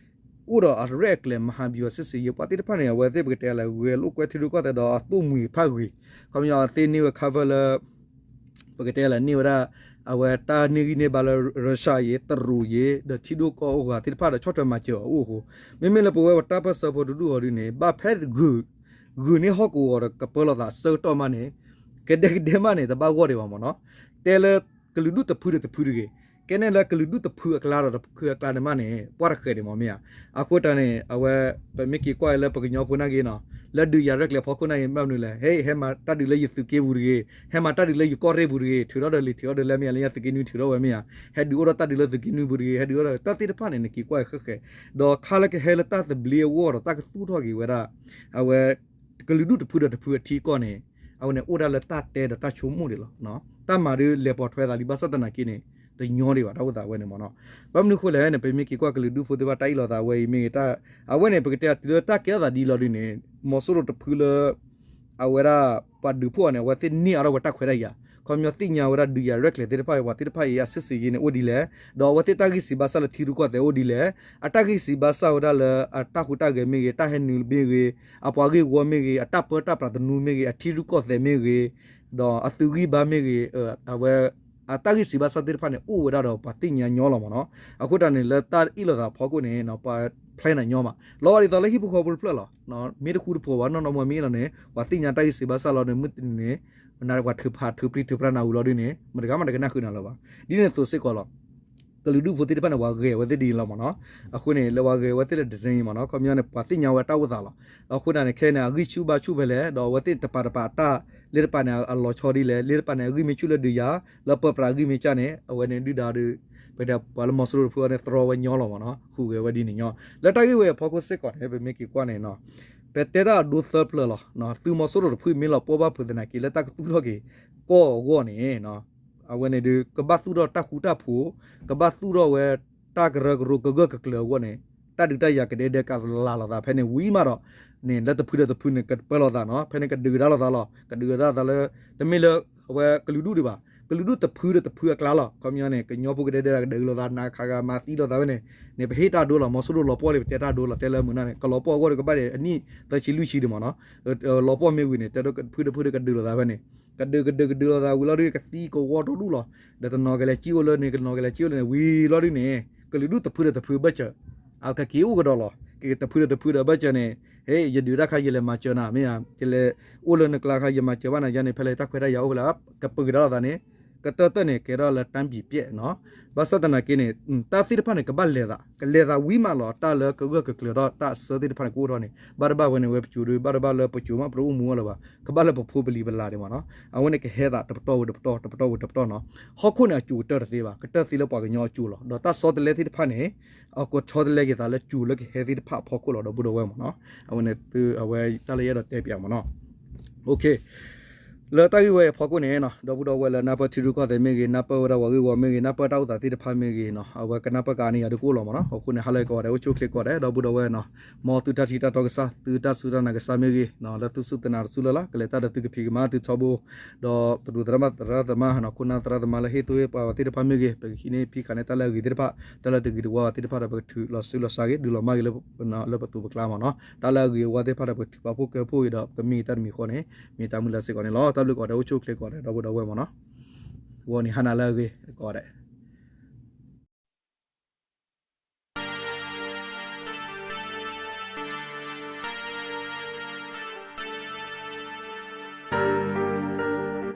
အိၣ်ဒီးအရဲၣ်အကျဲၤ မဟာဗျူဟာစစ်ဆင်ရေး ပှၤသ့ၣ်တဖၣ်န့ၣ် အဝဲသ့ၣ်ပကတဲလၢ ဂဲၤလိာ်ကွဲထံရူၢ်ကီၢ်သဲးဒီးအသိၣ်မှံၤတဖၣ်ဂ့ၤ ခီပညီအသ့န့ၢ်ဝဲ cover လၢ ပကတဲလၢန့ၢ်ဝဲဒၣ် အဝဲတၢ်န့ၢ်ဂံၢ်န့ၢ်ဘါလၢ ရၢၡါယံၤ တရူးယံၤ ဒီးထံဒိၣ်ကီၢ်အိၣ်ဂၤသ့ၣ်တဖၣ်ဒီး ဆီၣ်ထွဲမၤစၢၤအီၤအိၣ်အဃိ မ့မ့ၢ်လၢပဝဲပတၢ်ပၢၢ်ဆၢဖိတဒူၣ်အီၤဒ်န့ၣ် ဘၣ်ဖဲဂုာ်န့ၢ်ဟီၣ်ကဝီၤဒီးကပၢလီၤသးအဆၢကတီၢ်မးန့ၣ် ကဒဲကဒဲမးန့ၣ် တဘၣ်ဂီၢ်ဒံးဘၣ်မ့ၢ်နီၤ တဲလၢကလုာ်ဒူၣ်တဖုဒီးတဖုတဂ့ၤ ကဲနဲၣ်လၢကလုာ်ဒူၣ်တဖုအကျါဒီးတဖုအကျါန့ၣ်မးန့ၣ် ပှၢ်တဃဲးဒံးမ့ၢ်မ့ၢ်ဧါ. အဃိတၢ်န့ၣ် အဝဲ ပမ့ၢ်က့ၤကွၢ်လၢပကညီဖိနာ်က့နီၤ လၢဒုးယၤရဲၣ်ကျဲၤဖီခိၣ်နာ်က့ ဘၣ်မနုၤလဲၣ် ဟဲ ဟဲမၤတၢ်ဒုးလၢယသုးက့ပူၤတဂ့ၤ ဟဲမၤတၢ်ဒုးလၢယကီၢ်ရ့ၣ်ပူၤတဂ့ၤ ထုးထီၣ်ဒီးလံာ်ထုးထီၣ်ဒီးလဲၢ်မ့ၢ်ဧါ လၢညါသုးက့နွံထုးထီၣ်ဝဲမ့ၢ်ဧါ ဟဲဒုးအိၣ်ဒီးတၢ်ဒုးလၢသုးက့နွံပူၤတဂ့ၤ ဟဲဒုးအိၣ်ဒီးတၢ်သ့ၣ်တဖၣ်န့ၣ် နက့ၤကွၢ်ဃဲးဃဲး ဒီးခါလၢကဟဲလၢတၢ်သဘျ့အဂီၢ်ဒီးတၢ်ကသူၣ်ထီၣ်က့ၤဝဲဒၣ် အဝဲ ကလုာ်ဒူၣ်တဖုဒီးတဖုအထံအကီၢ်န့ၣ် အဝဲန့ၣ်အိၣ်ဒၣ်လၢတၢ်တဲဒီးတၢ်ဆိကမိၣ်ဒံးလီၤ. တၢ်မၤဒ်လဲၤပိာ်ထွဲသးလံ ဘၣ်ဆၣ်သနာ်က့န့ၣ် တညီဒံးဘၣ် တၢ်အိၣ်သးဝဲန့ၣ်မ့ၢ်နီၤ. ဘၣ်မနုၤအဃိလဲၣ်န့ၣ် ပမ့ၢ်က့ၤကွၢ်ကလုာ်ဒူၣ်ဖိသ့ၣ်တဖၣ်တၢ်အ့ၣ်လိာ်သးဝဲအံၤမ့ၢ်ဂ့ၤ အဝဲန့ၣ် ပကတဲတုၤလၢတၢ်ကဲထီၣ်သးဒ်လီၤဒ်န့ၣ် မီၤစိရိၤတဖုလၢ အဝဲဒၣ် ပှၤဒုးဖှိၣ်အီၤန့ၣ် အဝဲသ့ၣ်န့ၢ်အါထီၣ်ဝဲတၢ်ခွဲးတၢ်ယာ် ခီပညီသ့ၣ်ညါဝဲဒၣ်ဒုးယၤရဲၣ်ကျဲၤသ့ၣ်တဖၣ်အံၤ ပှၤသ့ၣ်တဖၣ်အံၤအ စစ်ဆင်ရေး န့ၣ် အိၣ်ဒ်လဲၣ် ဒီးအဝဲသ့ၣ်တၢ်ဂံၢ်စၢ်ဘါစၢ်လၢထံရူၢ်ကီၢ်သဲးအိၣ်ဒ်လဲၣ် အတၢ်ဂံၢ်စၢ်ဘါစၢ်ဝဲဒၣ်လၢအတၢ်ဟူးတၢ်ဂဲၤမ့ၢ်ဂ့ၤ တၢ်ဟဲနုာ်မ့ၢ်ဂ့ၤ အပှၤဂ့ၢ်ဝီမ့ၢ်ဂ့ၤ အတၢ်ပၢတၢ်ပြးသနူမ့ၢ်ဂ့ၤ အထံရူၢ်ကီၢ်သဲးမ့ၢ်ဂ့ၤ ဒီးအသုးဂံၢ်ဘါမ့ၢ်ဂ့ၤ အဝဲ အတၢ်ဂံၢ်စၢ်ဘါစၢ်သ့ၣ်တဖၣ်န့ၣ် အိၣ်ဝဲဒၣ်ဒီးပှၤသ့ၣ်ညါညီလီၤမ့ၢ်နီၤ. အဃိတၢ်န့ၣ် လၢတၢ်အ့ၣ်လိာ်သးဖီခိၣ်န့ၣ် ပှၤ plan န့ၣ်ညီမး လီၤဝဲဒ်သိးလၢဟံၣ်ဖိဃီဖိတဖျၢၣ်လီၤ. မ့ၢ်တဃူတဖိးဘၣ် နီၢ်နီၢ်မွဲမ့ၢ်လီၤန့ၣ် ပှၤသ့ၣ်ညါတၢ်ဂံၢ်စၢ်ဘါစၢ်လီၤန့ၣ် မုၢ်တနံၤန့ၣ် နပှၤထုးဖးထုးပြံထုးပြါနၢ်ဟူလီၤဒ်န့ၣ် မတဂၤမးတကနၣ်ဃုာ်နၤလၢၤဘၣ်. ဒ်န့ၣ်အသိးစ့ၢ်ကီးလီၤ. ကလုာ်ဒူၣ်ဖိသ့ၣ်တဖၣ်န့ၣ် ပှၤဂဲၤဝဲသ့ၣ်ဒ်န့ၣ်လီၤမ့ၢ်နီၤ. အဃိန့ၣ် လၢပှၤဂဲၤဝဲသ့ၣ်လၢ design မ့ၢ်နီၤ ခီပညီန့ၣ် ပှၤသ့ၣ်ညါဝဲတၢ်အိၣ်သးလီၤ. အဃိန့ၣ် ခဲအံၤန့ၣ် အဂံၢ်ဆူၣ်ဘါဆူၣ်ဖဲလဲၣ် ဒီးအဝဲသ့ၣ်တပၤတပၤအတၢ် လၢတပၤန့ၣ် အလီၤဆီဒ်လဲၣ် လၢတပၤန့ၣ် အဂံၢ်မ့ၢ်ဆူၣ်လၢဒုးယၤ လၢပၢပြးအဂံၢ်မ့ၢ်ကၢ်န့ၣ် အဝဲန့ၣ်ဒုၣ်ဒါဒီး ပတဲပှၤလၢမီၤစိရိၤတဖုအံၤန့ၣ် သြီဝဲညီလီၤမ့ၢ်နီၤ ဃုာ်ဂဲၤဝဲဒ်န့ၣ်ညီ လၢတၢ်ဂ့ၢ်ဝဲအဖီခိၣ်စ့ၢ်ကီးန့ၣ် ပမ့ၢ်က့ၤကွၢ်န့ၣ်နီၤ ပတဲတၢ်အဒိသၢဖျၢၣ်လီၤ. သုးမီၤစိရိၤတဖုမ့ၢ်လီၤပှီၢ်ဘၣ်ဖုးသနာ်က့ လၢတၢ်ကသူၣ်ထီၣ်က့ၤ ကီၢ်အဂီၢ်န့ၣ် အဝဲန့ၣ်ဒီး ကဘၣ်သူၣ်ထီၣ်တၢ်ဃူတၢ်ဖိး ကဘၣ်သူၣ်ထီၣ်ဝဲ တၢ်ကရၢကရိကဂၢၢ်ကကျၢၤအဂီၢ်န့ၣ် တၢ်ဒုးတၢ်ယၤကဒဲဒဲကလၤလိာ်သးဖဲန့ၣ်ဝံၤမးဒီး န့ၣ်လၢတဖုဒီးတဖုန့ၣ် ကပၢလီၤသးနီၤ, ဖဲန့ၣ်ကဒုးကဒါလိာ်သးလီၤ, ကဒုးကဒါလိာ်သးလၢ တမ့ၢ်လၢအဝဲကလုာ်ဒူၣ်ဒံးဘၣ်, ကလုာ်ဒူၣ်တဖုဒီးတဖုအကျါလီၤ. ခီပညီန့ၣ် ကညီဖိကဒဲဒဲကဒုးလိာ်သး နၤခးဂၤမၤသံလိာ်သးဝဲန့ၣ်, န့ၣ်ပဟ့ၣ်တၢ်ဒိလီၤ, မီၤစိရိၤလီၤပှီၢ်လံ ပတဲတၢ်ဒိလီၤ, တဲလၢမုၢ်နၤန့ၣ် ကလီၤပှီၢ်အဂီၢ်ဒီးကဘၣ်ဒဲးအနံၣ်သၢဆံလွံၢ်ဆံဒံးမးနီၤ, လီၤပှီၢ်မ့ၢ်ဝံၤန့ၣ် တဲဒိတဖုတဖုဒီးကဒုးလိာ်သးဖဲန့ၣ် ကဒုးကဒုးကဒုးလိာ်သးဝံၤလီၤဒုး ကသံကဝီၤတဒူၣ်လီၤ, ဒီးတနီၤကလဲၤကံၣ်အိၣ်လၢန့ၣ် တနီၤကလဲၤကံၣ်အိၣ်လၢန့ၣ်ကနီၤကလဲၤကံၣ်အိၣ်လၢန့ၣ် ဝံၤလီၤဒုးန့ၣ် ကလုာ်ဒူၣ်တဖုဒီးတဖုဘၢၣ်စၢၤ, အကက့ၤအိၣ်ကဒီးလီၤ, ကတဖုဒီးတဖုဒီးဘၢၣ်စၢၤန့ၣ်, ဟဲ ယဒုးတၢ်ခါယလဲၤမၤစၢၤနၤ မ့ၢ်ဧါ, ယလဲၤအိၣ်လၢနကျါခါ ယမၤစၢၤဘၣ်နၤယါန့ၣ် ဖဲလဲၣ်တၢ်ခွဲးတၢ်ယာ်အိၣ်ဖဲလဲၣ် ကပၢကဒါလိာ်သးန့ၣ်, ကတၢၢ်တၢၢ်န့ၣ် ကဲထီၣ်လၢတၢ်ဘံၣ်ပျဲၣ်နီၤ, ဘၣ်ဆၣ်သနာ်က့န့ၣ် တၢ်သ့ၣ်တဖၣ်န့ၣ် ကဘၣ်လဲၤသး ကလဲၤသးဝံၤမးလီၤ, တၢ်လၢကဂၢၢ်ကကျၢၤဒီးတၢ်အစၢသ့ၣ်တဖၣ်န့ၣ် ကအိၣ်ထီၣ်န့ၣ် ဘၣ်တဘၣ်ဝဲန့ၣ် ဝဲပစိၤဒုး ဘၣ်တဘၣ်လၢပစိၤမး ပတအိၣ်မူအလၢၤဘၣ်, ကဘၣ်လၢပဖိပလံၤပလၢ်ဒံးမးနီၤ, အဝဲန့ၣ်ကဟဲသးတပတီၢ်ဝံၤတပတီၢ် တပတီၢ်ဝံၤတပတီၢ်နီၤ, ဟီၣ်ခိၣ်န့ၣ် အစိၤကတၢၢ်တသ့ဘၣ်, ကတၢၢ်သ့လၢပှၤကညီအစိၤလီၤ, ဒီးတၢ်ဆီတလဲသ့ၣ်တဖၣ်န့ၣ် အကဆီတလဲက့ၤသးလၢစိၤလၢကဟဲသ့ၣ်တဖၣ်အဖီခိၣ်လီၤ ဒီပုၢ်ဒီဝဲၢ်မးနီၤ, အဝဲန့ၣ် အဝဲတၢ်လၢယအဲၣ်ဒိးတဲပၠးမးနီၤ, လၢတၢ်ဂ့ၢ်ဝဲအံၤအဖီခိၣ်န့ၣ်နီၤ ဒီပုၢ်ဒီဝဲၢ်လၢနၢ်ပၢၢ်ထံရူၢ်ကီၢ်သဲးမ့ၢ်ဂ့ၤ နၢ်ပၢၢ်ဝဲဒၣ်ပှၤဂ့ၢ်ဝီမ့ၢ်ဂ့ၤ နၢ်ပၢၢ်တၢ်အိၣ်သးသ့ၣ်တဖၣ်မ့ၢ်ဂ့ၤနီၤ အဝဲကနၢ်ပၢၢ်ကအါန့ၢ်ယၤဒုးကအိၣ်လီၤမးနီၤ, အဃိန့ၣ် ဟါလၢအဂ့ၤကိးဂၤဒဲး အိၣ်ဆူၣ်အိၣ်ချ့ကိးဂၤဒဲး ဒီပုၢ်ဒီဝဲၢ်နီၤ, မ်သုတၢ်ထံၣ်တၢ်တီကစၢ် သုတၢ်စူၢ်တၢ်နာ်ကစၢ်မ့ၢ်ဂ့ၤနီၤ လၢသုစူၢ်သုနာ်တစူၢ်လၢ်လၢ် ကလဲၤတၢ်ဒီးသုကဖံးကမၤသုထီဘိ ဒီးသရူးသရၣ်သမါနီၤ ခိၣ်နၢ်သရၣ်သမါလၢဟ့ၣ်သိၣ်ဟ့ၣ်ပှၤသ့ၣ်တဖၣ်မ့ၢ်ဂ့ၤ ပကဟံးန့ၢ်ဖံးဃာ်န့ၢ်တၢ်လၢအဂ့ၤသ့ၣ်တဖၣ် တၢ်လၢတဂ့ၤတဝါဘၣ်သ့ၣ်တဖၣ်ဒီး ပကထုးလီၤစုလီၤစှၤဂ့ၤ ဒုးလီၤမၢ်ဂ့ၤ လၢပသိးပကျါမးနီၤ, တၢ်လၢအဂ့ၤအဝါသ့ၣ်တဖၣ်ဒီး ပကထုးပာ်ဖှိၣ်ကဲဖှိၣ်ဂ့ၤဒီး ပကမ့ၢ်တၢ်တမံၤဃီန့ၣ် မ့ၢ်တၢ်မုၢ်လၢ်စ့ၢ်ကီးန့ၣ်လီၤ. တၢ်ဘျုးကိးဂၤဒဲး အိၣ်ဆူၣ်အိၣ်ချ့ကိးဂၤဒဲး ဒီပုၢ်ဒီဝဲၢ်မးနီၤ, ဂီၤန့ၣ်ဟါနၤလၢအဂ့ၤကိးဂၤဒဲး